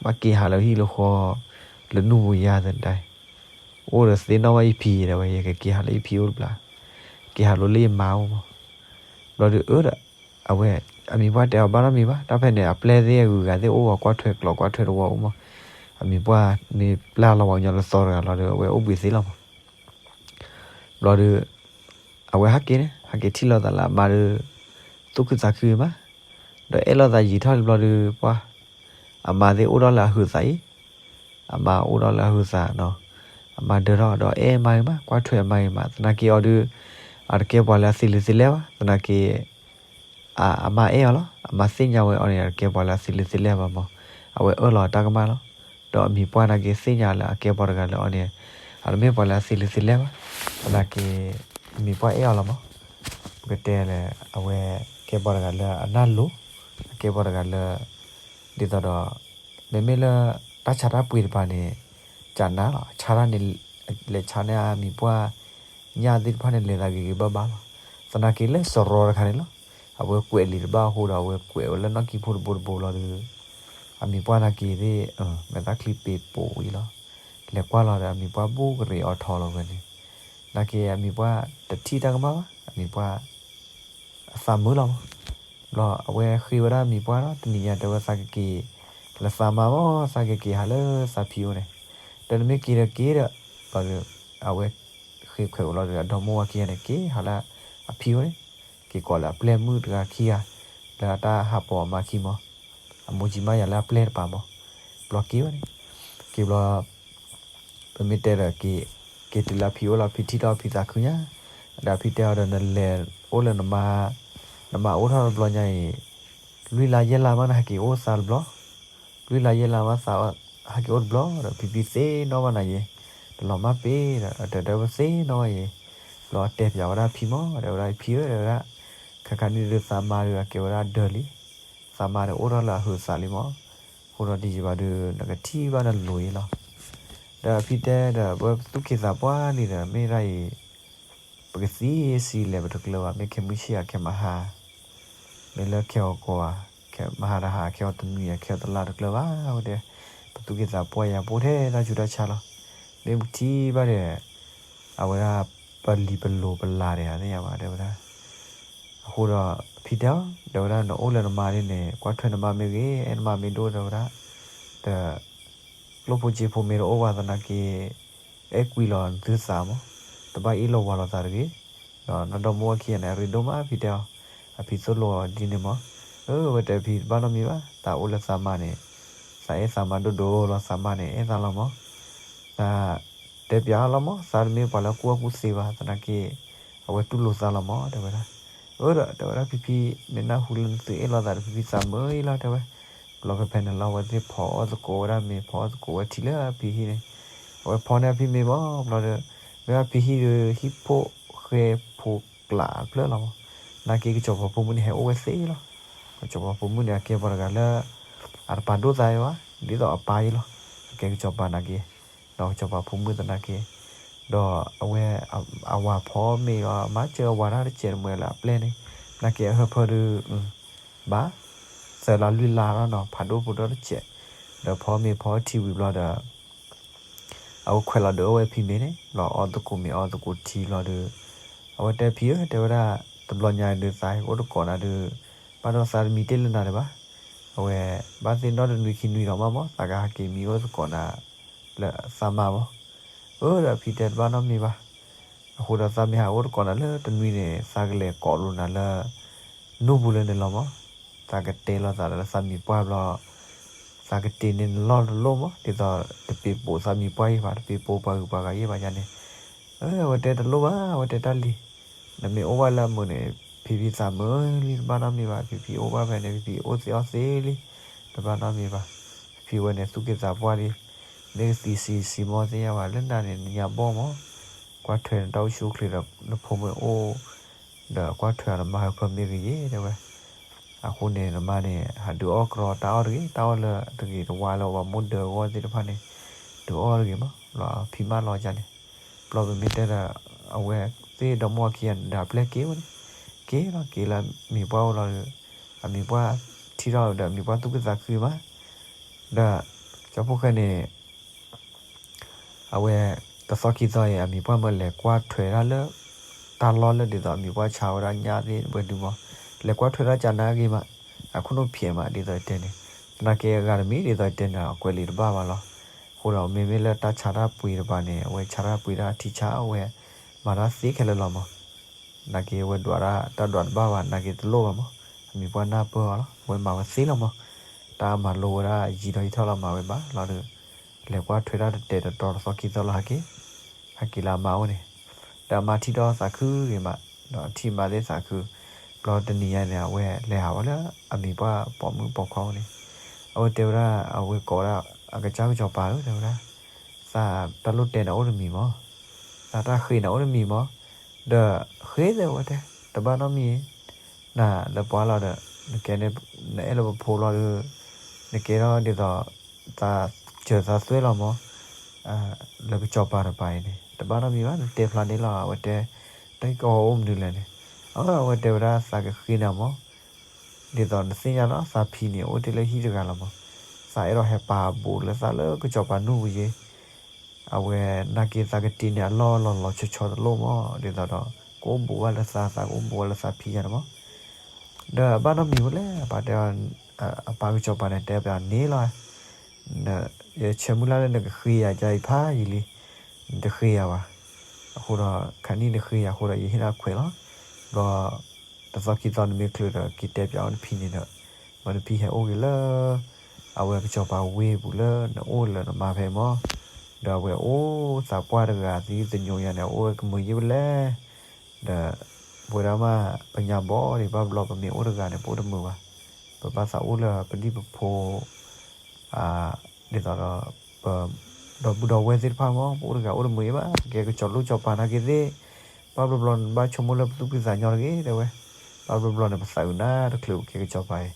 ဘၣ်က့ၤဟးလၢဟံၣ်လၢဃီ, လၢနူၢ်ပူၤယါသဒၣ်, အိၣ်ဒီးသ့ၣ်နီၣ်ဘၣ်ယဖံတဲဝဲ, ယကက့ၤဟးလၢယဖံအိၣ်တဘျီ, က့ၤဟးလိာ်လၢယမါအိၣ်မး, ဘျီဒုးအၢဒီး, အဝဲ, အမံၤပှၢ်တဲအီၤဘၣ်နီတမံၤဘၣ်, တၢ်ဖဲန့ၣ် အပျဲၢ်သ့ၣ်အဂုၤအဂၤသ့ၣ်အိၣ်ဂီၤကွၢ်ထွဲကျိး ကွၢ်ထွဲတဝီအိၣ်မး, အမံၤပှၢ်မ့ၢ်ပျၢ်လီၤဝဲညီလၢသီတဂၤလီၤဒီး အဝဲအိၣ်ဘှံးသ့လီၤမး ဘျီဒီး, အဝဲဟဲက့ၤန့ၣ် ဟဲက့ၤထံၣ်လိာ်သးလၢအမါဒီး, သူၣ်ခုသးခုမး, ဒီးအဲၣ်လိာ်သးယံာ်ထီၣ်တဘျီဒီး ပှၤ, အမါသ့ၣ်အိၣ်ဒီးလၢအဟုးသးအံၤ, အမါအိၣ်ဒီးလၢအဟုးသးနီၤ, အမါဒၢထီၣ်ဒီးအဲၣ်မါဂ့ၤမး ကွၢ်ထွဲအမါဂ့ၤမး သနာ်က့အီၤဒီး, အတကဲပှၤလၢအသ့လံာ်သ့လဲၢ်ဘၣ် သနာ်က့ အမါအဲၣ်အီၤလီၤ, အမါသ့ၣ်ညါဝဲအီၤန့ၣ် အတကဲပှၤလၢအသ့လံာ်သ့လဲၢ်ဘၣ်မး, အဝဲအၢၣ်လီၤတၢ်ကမၣ်လီၤ, ဒီးအမံၤပှၢ်နာ်က့သ့ၣ်ညါလၢအကဲပှၤတဂၤလၢအီၤန့ၣ်, အတမ့ၢ်ပှၤလၢအသ့လံာ်သ့လဲၢ်ဘၣ်, သနာ်က့, အမံၤပှၢ်အဲၣ်အီၤလီၤမး, ပကတဲလၢ အဝဲကဲပှၤတဂၤလၢအနၢ်လိၤ, အကဲပှၤတဂၤလၢ, ဒ်သိးဒီး, မ့မ့ၢ်လၢ, တၢ်ဆါတၢ်ပှ့ၤတပၤန့ၣ်, ကနၤလီၤ ဆါတၢ်န့ၣ်, လဲၤဆါန့ၢ်အမံၤပှၢ်, ညၣ်သ့ၣ်တဖၣ်န့ၣ် လဲၤသးဂ့ၤဂ့ၤဘၣ်ဘၣ်လီၤ, သနာ်က့လၢစရီတခါန့ၣ်လီၤ, အဝဲကွဲးလံာ်တဘၣ်အဃိဒီး အဝဲကွဲးဝဲလၢနီၣ်ကံၢ်ဖိတဘိတဘိလီၤဒီး, အမံၤပှၢ်နာ်က့သ့ၣ်, မဲာ်သၣ်ချံပ့ၤပိာ်ဝံၤလီၤ, လဲၤကွၢ်လီၤဒီးအမံၤပှၢ်ဘူၣ်ကရ့းအီၤထီလီၤဝဲန့ၣ်, နာ်က့အမံၤပှၢ်တထံၣ်တၢ်ကမၣ်ဘၣ် အမံၤပှၢ် အသးမုာ်လီၤမး, ဘျီအဝဲဃ့ဝဲဒၣ်အမံၤပှၢ်ဒီး တနံၤညါတဲဝဲသးကက့ၤ, လၢသးမါမး သးကက့ၤဟးလၢသးဖံအိၣ်န့ၣ်, ဒီးနမ့ၢ်က့ၤဒီးက့ၤဒီး, ဘျီဒီး, အဝဲဃ့ခွဲးဝဲလီၤဒီး အဒီမိၢ်ဝၤခံဂၤန့ၣ် က့ၤဟးလၢအဖံအိၣ်န့ၣ်, က့ၤကိးလၢအပျဲၢ်မုၣ်တဂၤခံဂၤ, လၢအတၢ်ဟးပိာ်အမါခံမး, အမိၢ်ကံမါယၤလၢအပျဲၢ်တပၤမး, ဘျီက့ၤဝဲန့ၣ်, က့ၤဘျီ ပမ့ၢ်တဲဒီးက့ၤ, က့ၤတုၤလၢအဖံအိၣ်လီၤ ဖံထံၣ်ထီၣ်ဖံသးခုညါ, ဒီးအဖံတဲအီၤဒီးနလဲၤအိၣ်လၢနမါ, နမါအိၣ်ထီၣ်တဘျီညါအံၤ, လွံၢ်လါယဲၢ်လါမးနဟဲက့ၤအိၣ်သးတဘျီ, လွံၢ်လါယဲၢ်လါမးသးဟဲက့ၤအိၣ်တဘျီဒီး ဖံဖံသ့ၣ်နီၣ်ဘၣ်နၤယဲ, တလီၤမၢ်ပ့ၤဒီး တၢ်ဒၢပသ့ၣ်နီၣ်ဘၣ်ယဲ, ဘျီတဲပၠးဝဲဒၣ်ဖံမး တဲဝဲဒၣ်ဖံဧၢ တဲဝဲဒၣ်, ခါခါန့ၣ်ဒုးသးမါဒုးအကဲဝဲဒၣ်ဒၢလံ, သးမါဒီးအိၣ်ထီၣ်လၢအဟုးသးလံမး, အဃိဒီးဒ်ယံၤဘၣ်ဒုး နကထံၣ်ဘၣ်နလိၤအံၤလီၤ, ဒီးဖံတဲဒီး ပသူၣ်က့ၣ်သးပှၢ်လံဒီး မ့ၢ်ဒၣ်အံၤ, ပကသံစံလဲၤပတကျၢၤဘၣ် မ့ၢ်ခဲမုၢ်ဆ့ၣ်အခဲမဟါ, မ့ၢ်လၢခဲအီၤကိးဧါ, ခဲမဟါတဟါ ခဲအီၤတနွံ ခဲအီၤတလါတကျၢၤဘၣ်ဝဲတဲ, ပသူၣ်က့ၣ်သးပှၢ်ယၤပိၢ်ထဲတၢ်ဆူးတၢ်ဆါလီၤ, မ့ၢ်ပထံၣ်ဘၣ်ဒီး, အဝဲဒၣ်ပလံၤပလိၤပလၤဒီးသ့ၣ်ညါဘၣ်တဲဝဲဒၣ် အဃိဒီးဖံတဲအီၤ တဲဝဲဒၣ်နအိၣ်လၢနမါဒ်န့ၣ် ကွၢ်ထွဲနမါမ့ၢ်ဂ့ၤ အဲၣ်နမါမ့ၢ်ဒိၣ်တဲဝဲဒၣ်, ဒီး, ကျိၣ်ဖိစ့ဖိမ့ၢ်တအိၣ်ဘၣ်သနာ်က့, အဲၣ်ကွံလီၤနသုသးမး, တဘၣ်အ့ၣ်လိာ်ဝၤလိာ်သးတဂ့ၤ, ဒီးနီၢ်ဒီမါဝၤခံဂၤန့ၣ် အရ့ဒိၣ်မးဖံတဲအီၤ, အဖံသိၣ်လိအီၤဒ်န့ၣ်မး, အၢ ဝဲတဲဖံတဘၣ်နီတမံၤဘၣ် သးအိၣ်လၢသးမါန့ၣ်, သးအဲၣ်သးမါဒိၣ်ဒိၣ်လီၤ သးမါန့ၣ် အဲၣ်သးလီၤမး သးတဲပၠးအီၤလီၤမး သးတမ့ၢ်ပှၤလၢအကူၣ်ဘၣ်ကူၣ်သ့ဘၣ် သနာ်က့ အဝဲတူၢ်လိာ်သးလီၤမး တဲဝဲဒၣ်. အၢ ဒီးတဲဝဲဒၣ် ဖံဖံ မ့ၢ်နၢ်ဟူလၢနသုအဲၣ်လိာ်သးဒီး ဖံဖံသးမုာ်အံၤလီၤ တဲဝဲ. ဘျီဖဲဖဲန့ၣ်လီၤဝဲသ့ၣ်ဖီအီၣ်သကိးဝဲဒၣ်မ့ၤ ဖီအီၣ်သကိးဝဲထံလၢအဖံဟံၣ်န့ၣ်, အဝဲဖီန့ၢ်အဖံမ့ၤမး ဘျီဒီး လၢအဖံဟံၣ်ဒီး ဟံၣ်ဖိၣ်ဃဲဖိကျးတဖျၢၣ်လီၤမး. နာ်က့ကစီၤပၤဖိမုၣ်န့ၣ်ဟဲအိၣ်ဝဲသ့လီၤ. ကစီၤပၤဖိမုၣ်န့ၣ် အကဲပှၤတဂၤလၢ အတပာ်ဒိၣ်သးဘၣ်, ဒ်သိးအပၢ်အံၤလီၤ. အကဲကစီၤပၤနာ်က့, ဒီးကစီၤပၤဖိမုၣ်သနာ်က့, ဒီးအဝဲ အဝၤဖီမ့ၤလီၤ, မၤစၢၤအဝၤတၢ်တစဲးတမှဲၤလၢအပျဲၢ်န့ၣ်, နာ်က့အဟၢဖၢဒုး ဘၣ် သၢလါလွံၢ်လါလီၤနီၤ, ဖးဒိၣ်ဖိဒီတစဲး, ဒီးဖီမ့ၤဖီထံဝံၤဘျီဒီး အဝဲခွဲးလီၤဒုးအီၣ်ဝဲဖံမ့ၤန့ၣ်, ဘျီအီၣ်သကိးမ့ၤအီသကိးထံဘျီဒီး, အဝဲတဲဖံဧၢ, တဲဝဲဒၣ်, တဘျီညါဒုးသးဟဲအိၣ်တကိးနၤဒုး, ဘၣ်ဒီးသးတမံတ့ၢ်လၢနၤဒံးဘၣ်. အဝဲ ဘၣ်သ့ၣ်နီၣ်တနွံခံနွံဒီးမးမး သးကဟဲက့ၤမံအိၣ်သကိးနၤ လၢသးမါမး. အၢ ဒီးဖံတဲတဘၣ်နီတမံၤဘၣ်. အဃိဒီးသးမ့ၢ်ဟးအိၣ်တကိးနၤလၢတနွံန့ၣ် သးကလဲၤကိးလိာ်နၤလၢ နူၢ်ပူၤလၢန့ၣ်လီၤမး. သးကတဲလီၤသးဒီးလၢသးမံၤပှၢ်ဘျီ သးကတ့ၢ်န့ၢ်နလီၢ်တလိၣ်မး, ဒ်သိးတပ့ၤပိာ်သးမံၤပှၢ်ယံၤဘၣ်, တပ့ၤပိာ်ပှၤဂုၤပှၤဂၤယံၤဘၣ်ယါန့ၣ်. အဝဲတဲတလိၣ်ဘၣ်, အဝဲတဲတၢ်လံၤ, နမ့ၢ်အိၣ်ဘၣ်လၢအမုာ်န့ၣ် ဖံဖံသးမုာ်လံ တဘၣ်နီတမံၤဘၣ်, ဖံဖံအိၣ်ဘၣ်ဖဲန့ၣ် ဖံဖံအိၣ်သ့အီၣ်သ့လံ, တဘၣ်နီတမံၤဘၣ်. ဖံဝဲန့ၣ်သူၣ်က့သးပှၢ်လံ, မ့ၢ်ကသံဆံးဆံးမီၢ်သ့ၣ်ညါဘၣ်, လၢနၤန့ၣ် နညါဘီၣ်မး, ကွၢ်ထွဲနတၢ်အိၣ်ဆူၣ်အိၣ်ချ့ဒီးနဖိမုၣ်အိၣ် ဒီးကွၢ်ထွဲအီၤနမါဟၢဖၢမ့ၢ်ဂ့ၤယဲ တဲဝဲ. အဃိန့ၣ် နမါန့ၣ် ဟးဒုးအီၣ်ကရီတၢ်အီၣ်တဂ့ၤ, တၢ်အီၣ်လၢတဂ့ၤတဝါလၢပှၤမိၢ်ဒၢဂီၢ်သ့ၣ်တဖၣ်န့ၣ် ဒုးအီၣ်တဂ့ၤမး, ဘျီဖံမၢလီၤကန့ၣ်. ဘျီပမ့ၢ်တဲဒီး အဝဲသ့ၣ်ဒီမါခံဂၤန့ၣ်ဒီးအပျဲၢ်က့ၤဝဲန့ၣ်, က့ၤလီၤက့ၤလၢအမံၤပှၢ်အိၣ်လီၤဒီး အမံၤပှၢ်ထံၣ်ထီၣ်ဒီးအမံၤပှၢ်သူၣ်ခုသးခုမး, ဒီး ကၠီဖီၣ်ဃဲန့ၣ် အဝဲ တသီခံသီအံၤ အမံၤပှၢ်မၢလဲၤကွၢ်ထွဲတၢ်လၢ တၢ်လီၢ်လၢဒ်သိးအမံၤပှၢ်ဆါဝဲဒၣ်ညၣ်သ့ၣ်ဝဲဒုးမး, လဲၤကွၢ်ထွဲတၢ်ကနါဂ့ၤမး, အခိၣ်နူာ်ဖျဲးမး ဒ်သိးတဲန့ၣ်, သနာ်က့အဂၤတမံၤဒ်သိးတဲန့ၣ် အကွဲးလံာ်တဘၣ်ဘၣ်လီၤ. အဃိဒီးမ့မ့ၢ်လၢတၢ်ဆါတၢ်ပှ့ၤတပၤန့ၣ် အဝဲဆါတၢ်ပှ့ၤတၢ်ထံဆါဝဲ မၤတၢ်သ့ခဲလၢာ်လီၤမး. နာ်က့အဝဲဒွးတၢ်ဒွးတဘၣ်ဘၣ် နာ်က့တလိၣ်ဘၣ်မး, အမံၤပှၢ်နၢ်ပၢၢ်အီၤလီၤ, အဝဲမၤဝဲသ့လီၤမး. တၢ်မၤလိဝဲဒၣ်ယံာ်ထီၣ်ယံာ်ထီၣ်လီၤမၤဝဲဘၣ်လီၤဒီး လဲၤကွၢ်ထွဲတၢ်တတဲာ်တတီတသီခံသီလီၤဟဲက့ၤ, ဟဲက့ၤလၢအမါအိၣ်န့ၣ်, ဒီးအမါထံၣ်ထီၣ်သးခုဂ့ၤမး, ဒီးထံၣ်မါသ့ၣ်သးခု, ဘျီတနံၤညါန့ၣ် အဝဲလဲၤဟးဝဲလၢအမံၤပှၢ်ပိာ်မုၣ်ပိာ်ခွါအိၣ်န့ၣ်, အဝဲတဲဝဲဒၣ် အဝဲကိးဝဲဒၣ် အကစၢ်ကစီၤပၤဧၢ တဲဝဲဒၣ်, သးတၢ်လိၣ်တဲနၤအိၣ်တမံၤမး, သးတၢ်ဃ့နၤအိၣ်တမံၤမး, ဒီးဃ့သ့ဝဲတဲ, တဘၣ်နီတမံၤ နၤလၢပှၤလီၤဒီး နကဲန့ၣ် နအဲၣ်လၢပဖိလီၤဒီး နကဲထီၣ်ဒ်သိး သးစၢၤသးသွဲၣ်လီၤမး, လၢကစီၤပၤတပၤအံၤန့ၣ် တဘၣ်နီတမံၤဘၣ် နတဲဖျါန့ၣ်လီၤ အဝဲတဲ, တၢ်ကီအိၣ်မနုၤလဲၣ်န့ၣ်, အဝဲတဲဝဲဒၣ်သးကဃ့နၤမး, ဒ်သိးနသ့ၣ်ညါလီၤ သးဖံန့ၣ် အိၣ်တ့ၢ်လၢဟံၣ်တဂၤလီၤမး, သးအဲၣ်ဒိးဟဲပာ်အဘူးလၢသးလၢကစီၤပၤနူၢ်ပူၤယ့ အဝဲနာ်က့သးကတ့ၢ်န့ၢ်အလီၢ်လီၤလီၤဆီဆီတလိၣ်မး, ဒ်သိးဒီး ကအိၣ်ဘူးဘၣ်လၢသး သးကအိၣ်ဘူးဘၣ်လၢသးဖံယါန့ၣ်မး, ဒီးဘၣ်နီတမံၤဖိလဲၣ် အပၢ်တဲ, အပၢ်ကစီၤပၤန့ၣ် တဲပၠးန့ၣ်လီၤ, ယဆၢမုၢ်လၢ်လၢနကဃ့ယၤကါအံၤဖးယံာ်လံ, နတဃ့ယၤဘၣ်, အဃိဒီး ခါနံၣ်နဃ့ယၤအဃိဒီး ယဟ့ၣ်နၤခွဲးလီၤ, ဘျီ တသီခံသီနမ့ၢ်ချုးဒီး က့ၤတဲပၠးအိၣ်နဖံန့ၣ်ဒီး, ဘျီနဖံဟဲအိၣ်ဂ့ၤလၢ အဝဲကစီၤပၤဝ့ၢ်ပူၤလၢနအိၣ်လၢနမါဖဲမး, ဒီးအဝဲအိၣ်သးပှၢ်တဂၤသံသညိယါန့ၣ် အအိၣ်ဝဲကမုာ်ယ့ၢ်ဝဲလဲၣ်, ဒီး ပဝဲဒၣ်မး ပညါဘီဒံး ဘၣ်ဘျီပမ့ၢ်အိၣ်တဂၤန့ၣ် ပအိၣ်တမုာ်ဘၣ်, ပဘၣ်သးအိၣ်လၢပဒံၣ်ပဖိ ဒ်သိးဒီး ပ ဒီပုၢ်ဒီဝဲၢ်သ့ၣ်တဖၣ်မး ပအိၣ်တဂၤအိၣ်တမုာ်ယ့ၢ်ဘၣ်, ပကဲကစီၤလိၣ်ကစီၤပၤနာ်က့သ့ၣ်, ဘၣ်ဘျီဘျီန့ၣ် ဘၣ်ဆိကမိၣ်လၢပသူၣ်ဖှံသးညီတဂ့ၤ တဲဝဲ, ဘၣ်ဘျီဘျီန့ၣ် ပသးအုးနၤတချုးပကဲကစီၤပၤအံ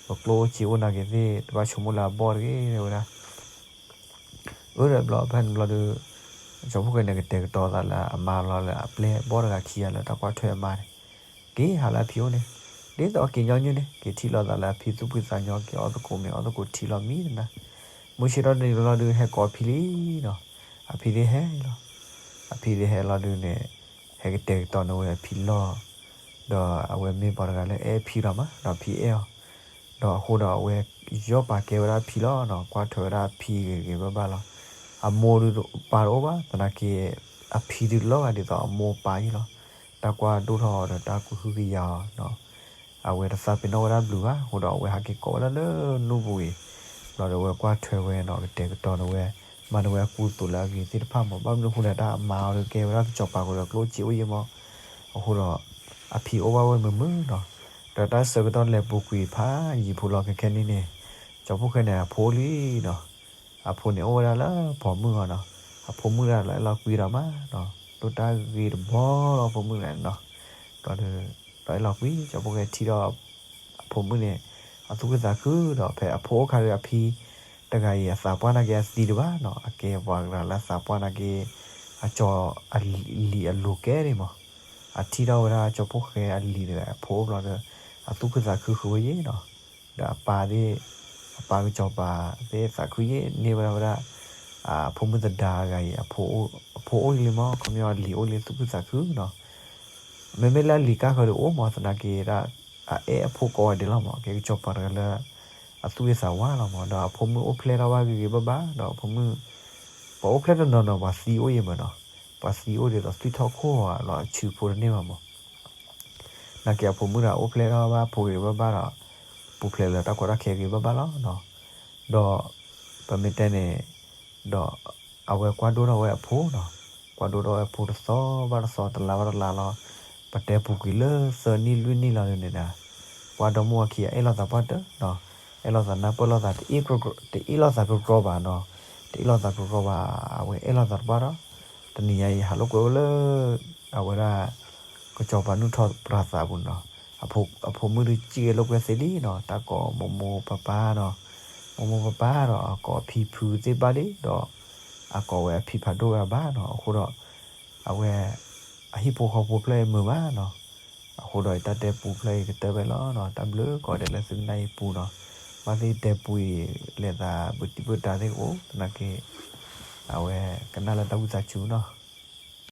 ၤ, ပကျိၣ်အိၣ်စ့အိၣ်နာ်က့သ့ၣ် တဘၣ်ဆိကမိၣ်လၢအဘီၣ်တဂ့ၤ တဲဝဲဒၣ် အၢ ဒီးဘျီဖဲန့ၣ်ဘျီဒီး ကၠီဖီၣ်ဃဲန့ၣ် ကတဲာ်ကတီၤသးလၢအမါလီၤ လၢအပျဲၢ်ဘီၣ်တဂၤခံဂၤလၢတၢ်ကွၢ်ထွဲအမါန့ၣ်, က့ၤဟးလၢအဖံအိၣ်န့ၣ်, ဒ်သိးက့ၤညီနုၢ်န့ၣ် က့ၤထံၣ်လိာ်သးလၢအဖံသူၣ်ဖှံသးညီ က့ၤအီၣ်သကိးမ့ၤအီၣ်သကိးထံလီၤမံနၤ, မုၢ်ဆ့ၣ်ထီၣ်တနံၤလီၤဒီး ဟဲကိးအဖံလံနီၤ, အဖံသ့ၣ်ဟဲလီၤ, အဖံသ့ၣ်ဟဲလီၤဒုးန့ၣ် ဟဲကတဲာ်ကတီၤန့ၢ်ဝဲအဖံလီၤ, ဒီးအဝဲမ့ၢ်ပှၤတဂၤလၢအဲၣ်ဖံလီၤမး ဒီးဖံအဲၣ်အီၤ ဒီးအဃိဒီးအဝဲ ယီၢ်ပာ်ကဲဝဲဒၣ်အဖံလီၤနီၤ, ကွၢ်ထွဲဝဲဒၣ်အဖံဂ့ၤဂ့ၤဘၣ်ဘၣ်လီၤ, အမိၢ်ဒုးပာ်တအိၣ်ဘၣ် သနာ်က့ အဖံဒုးလီၤဂာ်ဒ်သိးအမိၢ်ပာ်ယံၤလီၤ, တၢ်ကွၢ်ဒိၣ်ထီၣ်အီၤဒီးတၢ်ကူးဟုကယာ်အီၤနီၤ, အဝဲတသးပ့ၤနီၣ်ဝဲဒၣ်ဘျုးဘၣ်, အဃိဒီးအဝဲဟးက့ၤကိးဝဲဒၣ်လၢနူၢ်ပူၤအံၤ, ဘျီဒီးအဝဲကွၢ်ထွဲဝဲနီၤ ကတဲာ်ကတီၤန့ၢ်ဝဲ, မၤန့ၢ်ဝဲအကူအသိးလၢအဂ့ၤသ့ၣ်တဖၣ်မး, ဘၣ်မနုၤအဃိန့ၣ် တၢ်အမါအီၤဒီးကဲဝဲဒၣ်ကစီၤပၤဃိဒီးကျိၣ်စ့အိၣ်ယံၤမး, အဃိဒီး အဖံအိၣ်ဘၣ်ဝဲမုာ်မုာ်နီၤ, ဒီးတၢ်ဆၢကတီၢ်လဲၤပူၤကွံာ်ဖးယံၤဖိလီၤ ခဲခဲနံၣ်န့ၣ်, ကၠီဖီၣ်ဃဲန့ၣ် အဖိလံနီၤ, အဖိန့ၣ်အိၣ်ဝဲဒၣ်လၢပိာ်မုၣ်အီၤနီၤ, အဖိမုၣ်တဂၤလၢအဲၣ်လီၤကွံဒီးမးနီၤ, ဒိၣ်တၢ်ဂ့ၤတဘီလီၤ ဖိမုၣ်တဂၤန့ၣ်နီၤ, ဘျီဒီး ဒီးအဲၣ်လီၤကွံာ် ကၠီၤဖိၣ်ဃဲထံၣ်ဒီး အဖိမုၣ်န့ၣ် အသူၣ်ခုသးခုဒီး ဖဲအဖိအိၣ်ခါဒီးအဖံတဂၤအံၤ အသးပှၢ်နာ်က့အသံတဘၣ်နီၤ, အကဲပှၤကရၤလၢအသးပှၢ်နာ်က့ အကၠီၤအလံၤအလိၤကဲန့ၣ်မး, အထံၣ်ထီၣ်ဝဲဒၣ်ကၠီၤဖိၣ်ဃဲအလံၤတဂၤအဖိအိၣ်ဘျီဒီး အသူၣ်ခုသးခုဃုာ်ဝဲယဲၢ်နီၤ, ဒီးအပၢ်သ့ၣ် အပၢ်ကစီၤပၤသ့ၣ်သးခုယဲၢ်န့ၢ်ဝဲဒၣ်ဝဲဒၣ် အဖိမုၣ်သဒါအဂၤအံၤ အဖိအိၣ်လံမး ခီပညီအလံၤအိၣ်လံသူၣ်ခုသးခုနီၤ, မ့မ့ၢ်လၢအလံၤကါဃၢၤဒုးအိၣ်မး သနာ်က့ဒၣ် အအဲၣ်အဖိကိးဂၤဒဲးလီၤမး, ကဲကစီၤပၤတဂၤလၢ အသူၣ်ဂ့ၤသးဝါလီၤမး, ဒီးအဖိမုၣ်အိၣ်ဖျဲၣ်ထီၣ်ဘၣ်ဂ့ၤဂ့ၤဘၣ်ဘၣ် ဒီးအဖိမုၣ် ပှၤအိၣ်ဖျဲၣ်တနီၤနီၤ ပှၤသံအိၣ်ယံၤမးနီၤ, ပှၤသံအိၣ်ဒ်သိးသွံၣ်ထီၣ်ခိၣ်အလီၤအဆူးဖိတန့ၢ်ဘၣ်မး နာ်က့အဖိမုၣ်ဒီးအိၣ်ဖျဲၣ်ထီၣ်ဘၣ်ဖိဂ့ၤဘၣ်ဘၣ်ဒီး ပူၤဖျဲးလၢတၢ်ကီတၢ်ခဲဂ့ၤဘၣ်ဘၣ်လီၤ. ဒီး ပမ့ၢ်တဲန့ၣ် ဒီးအဝဲကွၢ်ဒိၣ်ထီၣ်ဝဲအဖိနီၤ, ကွၢ်ဒိၣ်ထီၣ်ဝဲအဖိတသီဘၣ်တသီ တလါဘၣ်တလါလီၤ. ပတဲပူၤကွံာ်လၢသၢနံၣ်လွံၢ်နံၣ်လီၤန့ၣ်ဒီး ပှၤဒီမါဝၤခံဂၤအဲၣ်လိာ်သးပှၢ်တၢၢ်နီၤ, အဲၣ်လိာ်သးနၢ်ပၢၢ်လိာ်သး တအ့ၣ်လိာ်သးကကြီးဘၣ်နီၤ, တအ့ၣ်လိာ်သးကကြီးဘၣ် အဝဲအဲၣ်လိာ်သးတပှၢ်ဒီး တနံၤညါအံၤ ဟးလိာ်ကွဲဝဲလၢ အဝဲဒၣ် ကစီၤပၤနုၢ်ထီၣ်ပြၤသးပူၤနီၤ, အဖိမုၣ်ဒုးစံၣ်ဂဲၤလိာ်ကွဲသ့လံနီၤ, တၢ်ကိးမိၢ်မိၢ်ပၢ်ပၢ်နီၤ, မိၢ်မိၢ်ပၢ်ပၢ်ဒီး အကိးအဖံဖုသ့ၣ်ဘၣ်လံဒီး အကိးဝဲအဖံဖးဒိၣ်ဝဲအဘၣ်နီၤ, အဃိဒီး အဝဲ အဟံၣ်ဖိဃီဖိဖျၢၣ်အံၤမုာ်မးနီၤ, အဃိဒီးတၢ်တဲပူဖျၢၣ်အံၤကတၢၢ်ဖဲလီၤနီၤ, တၢ်ဘျုးကိးဂၤဒဲးလၢသုကနၣ်ယပူနီၤ, ဘၣ်သ့ၣ်တဲပူအံၤ လဲၤသးဘုတံၢ်ဘုတၢ်သ့ၣ်ကအိၣ် သနာ်က့ အဝဲကနၣ်လၢတၢ်ဝံသးစူၤနီၤ.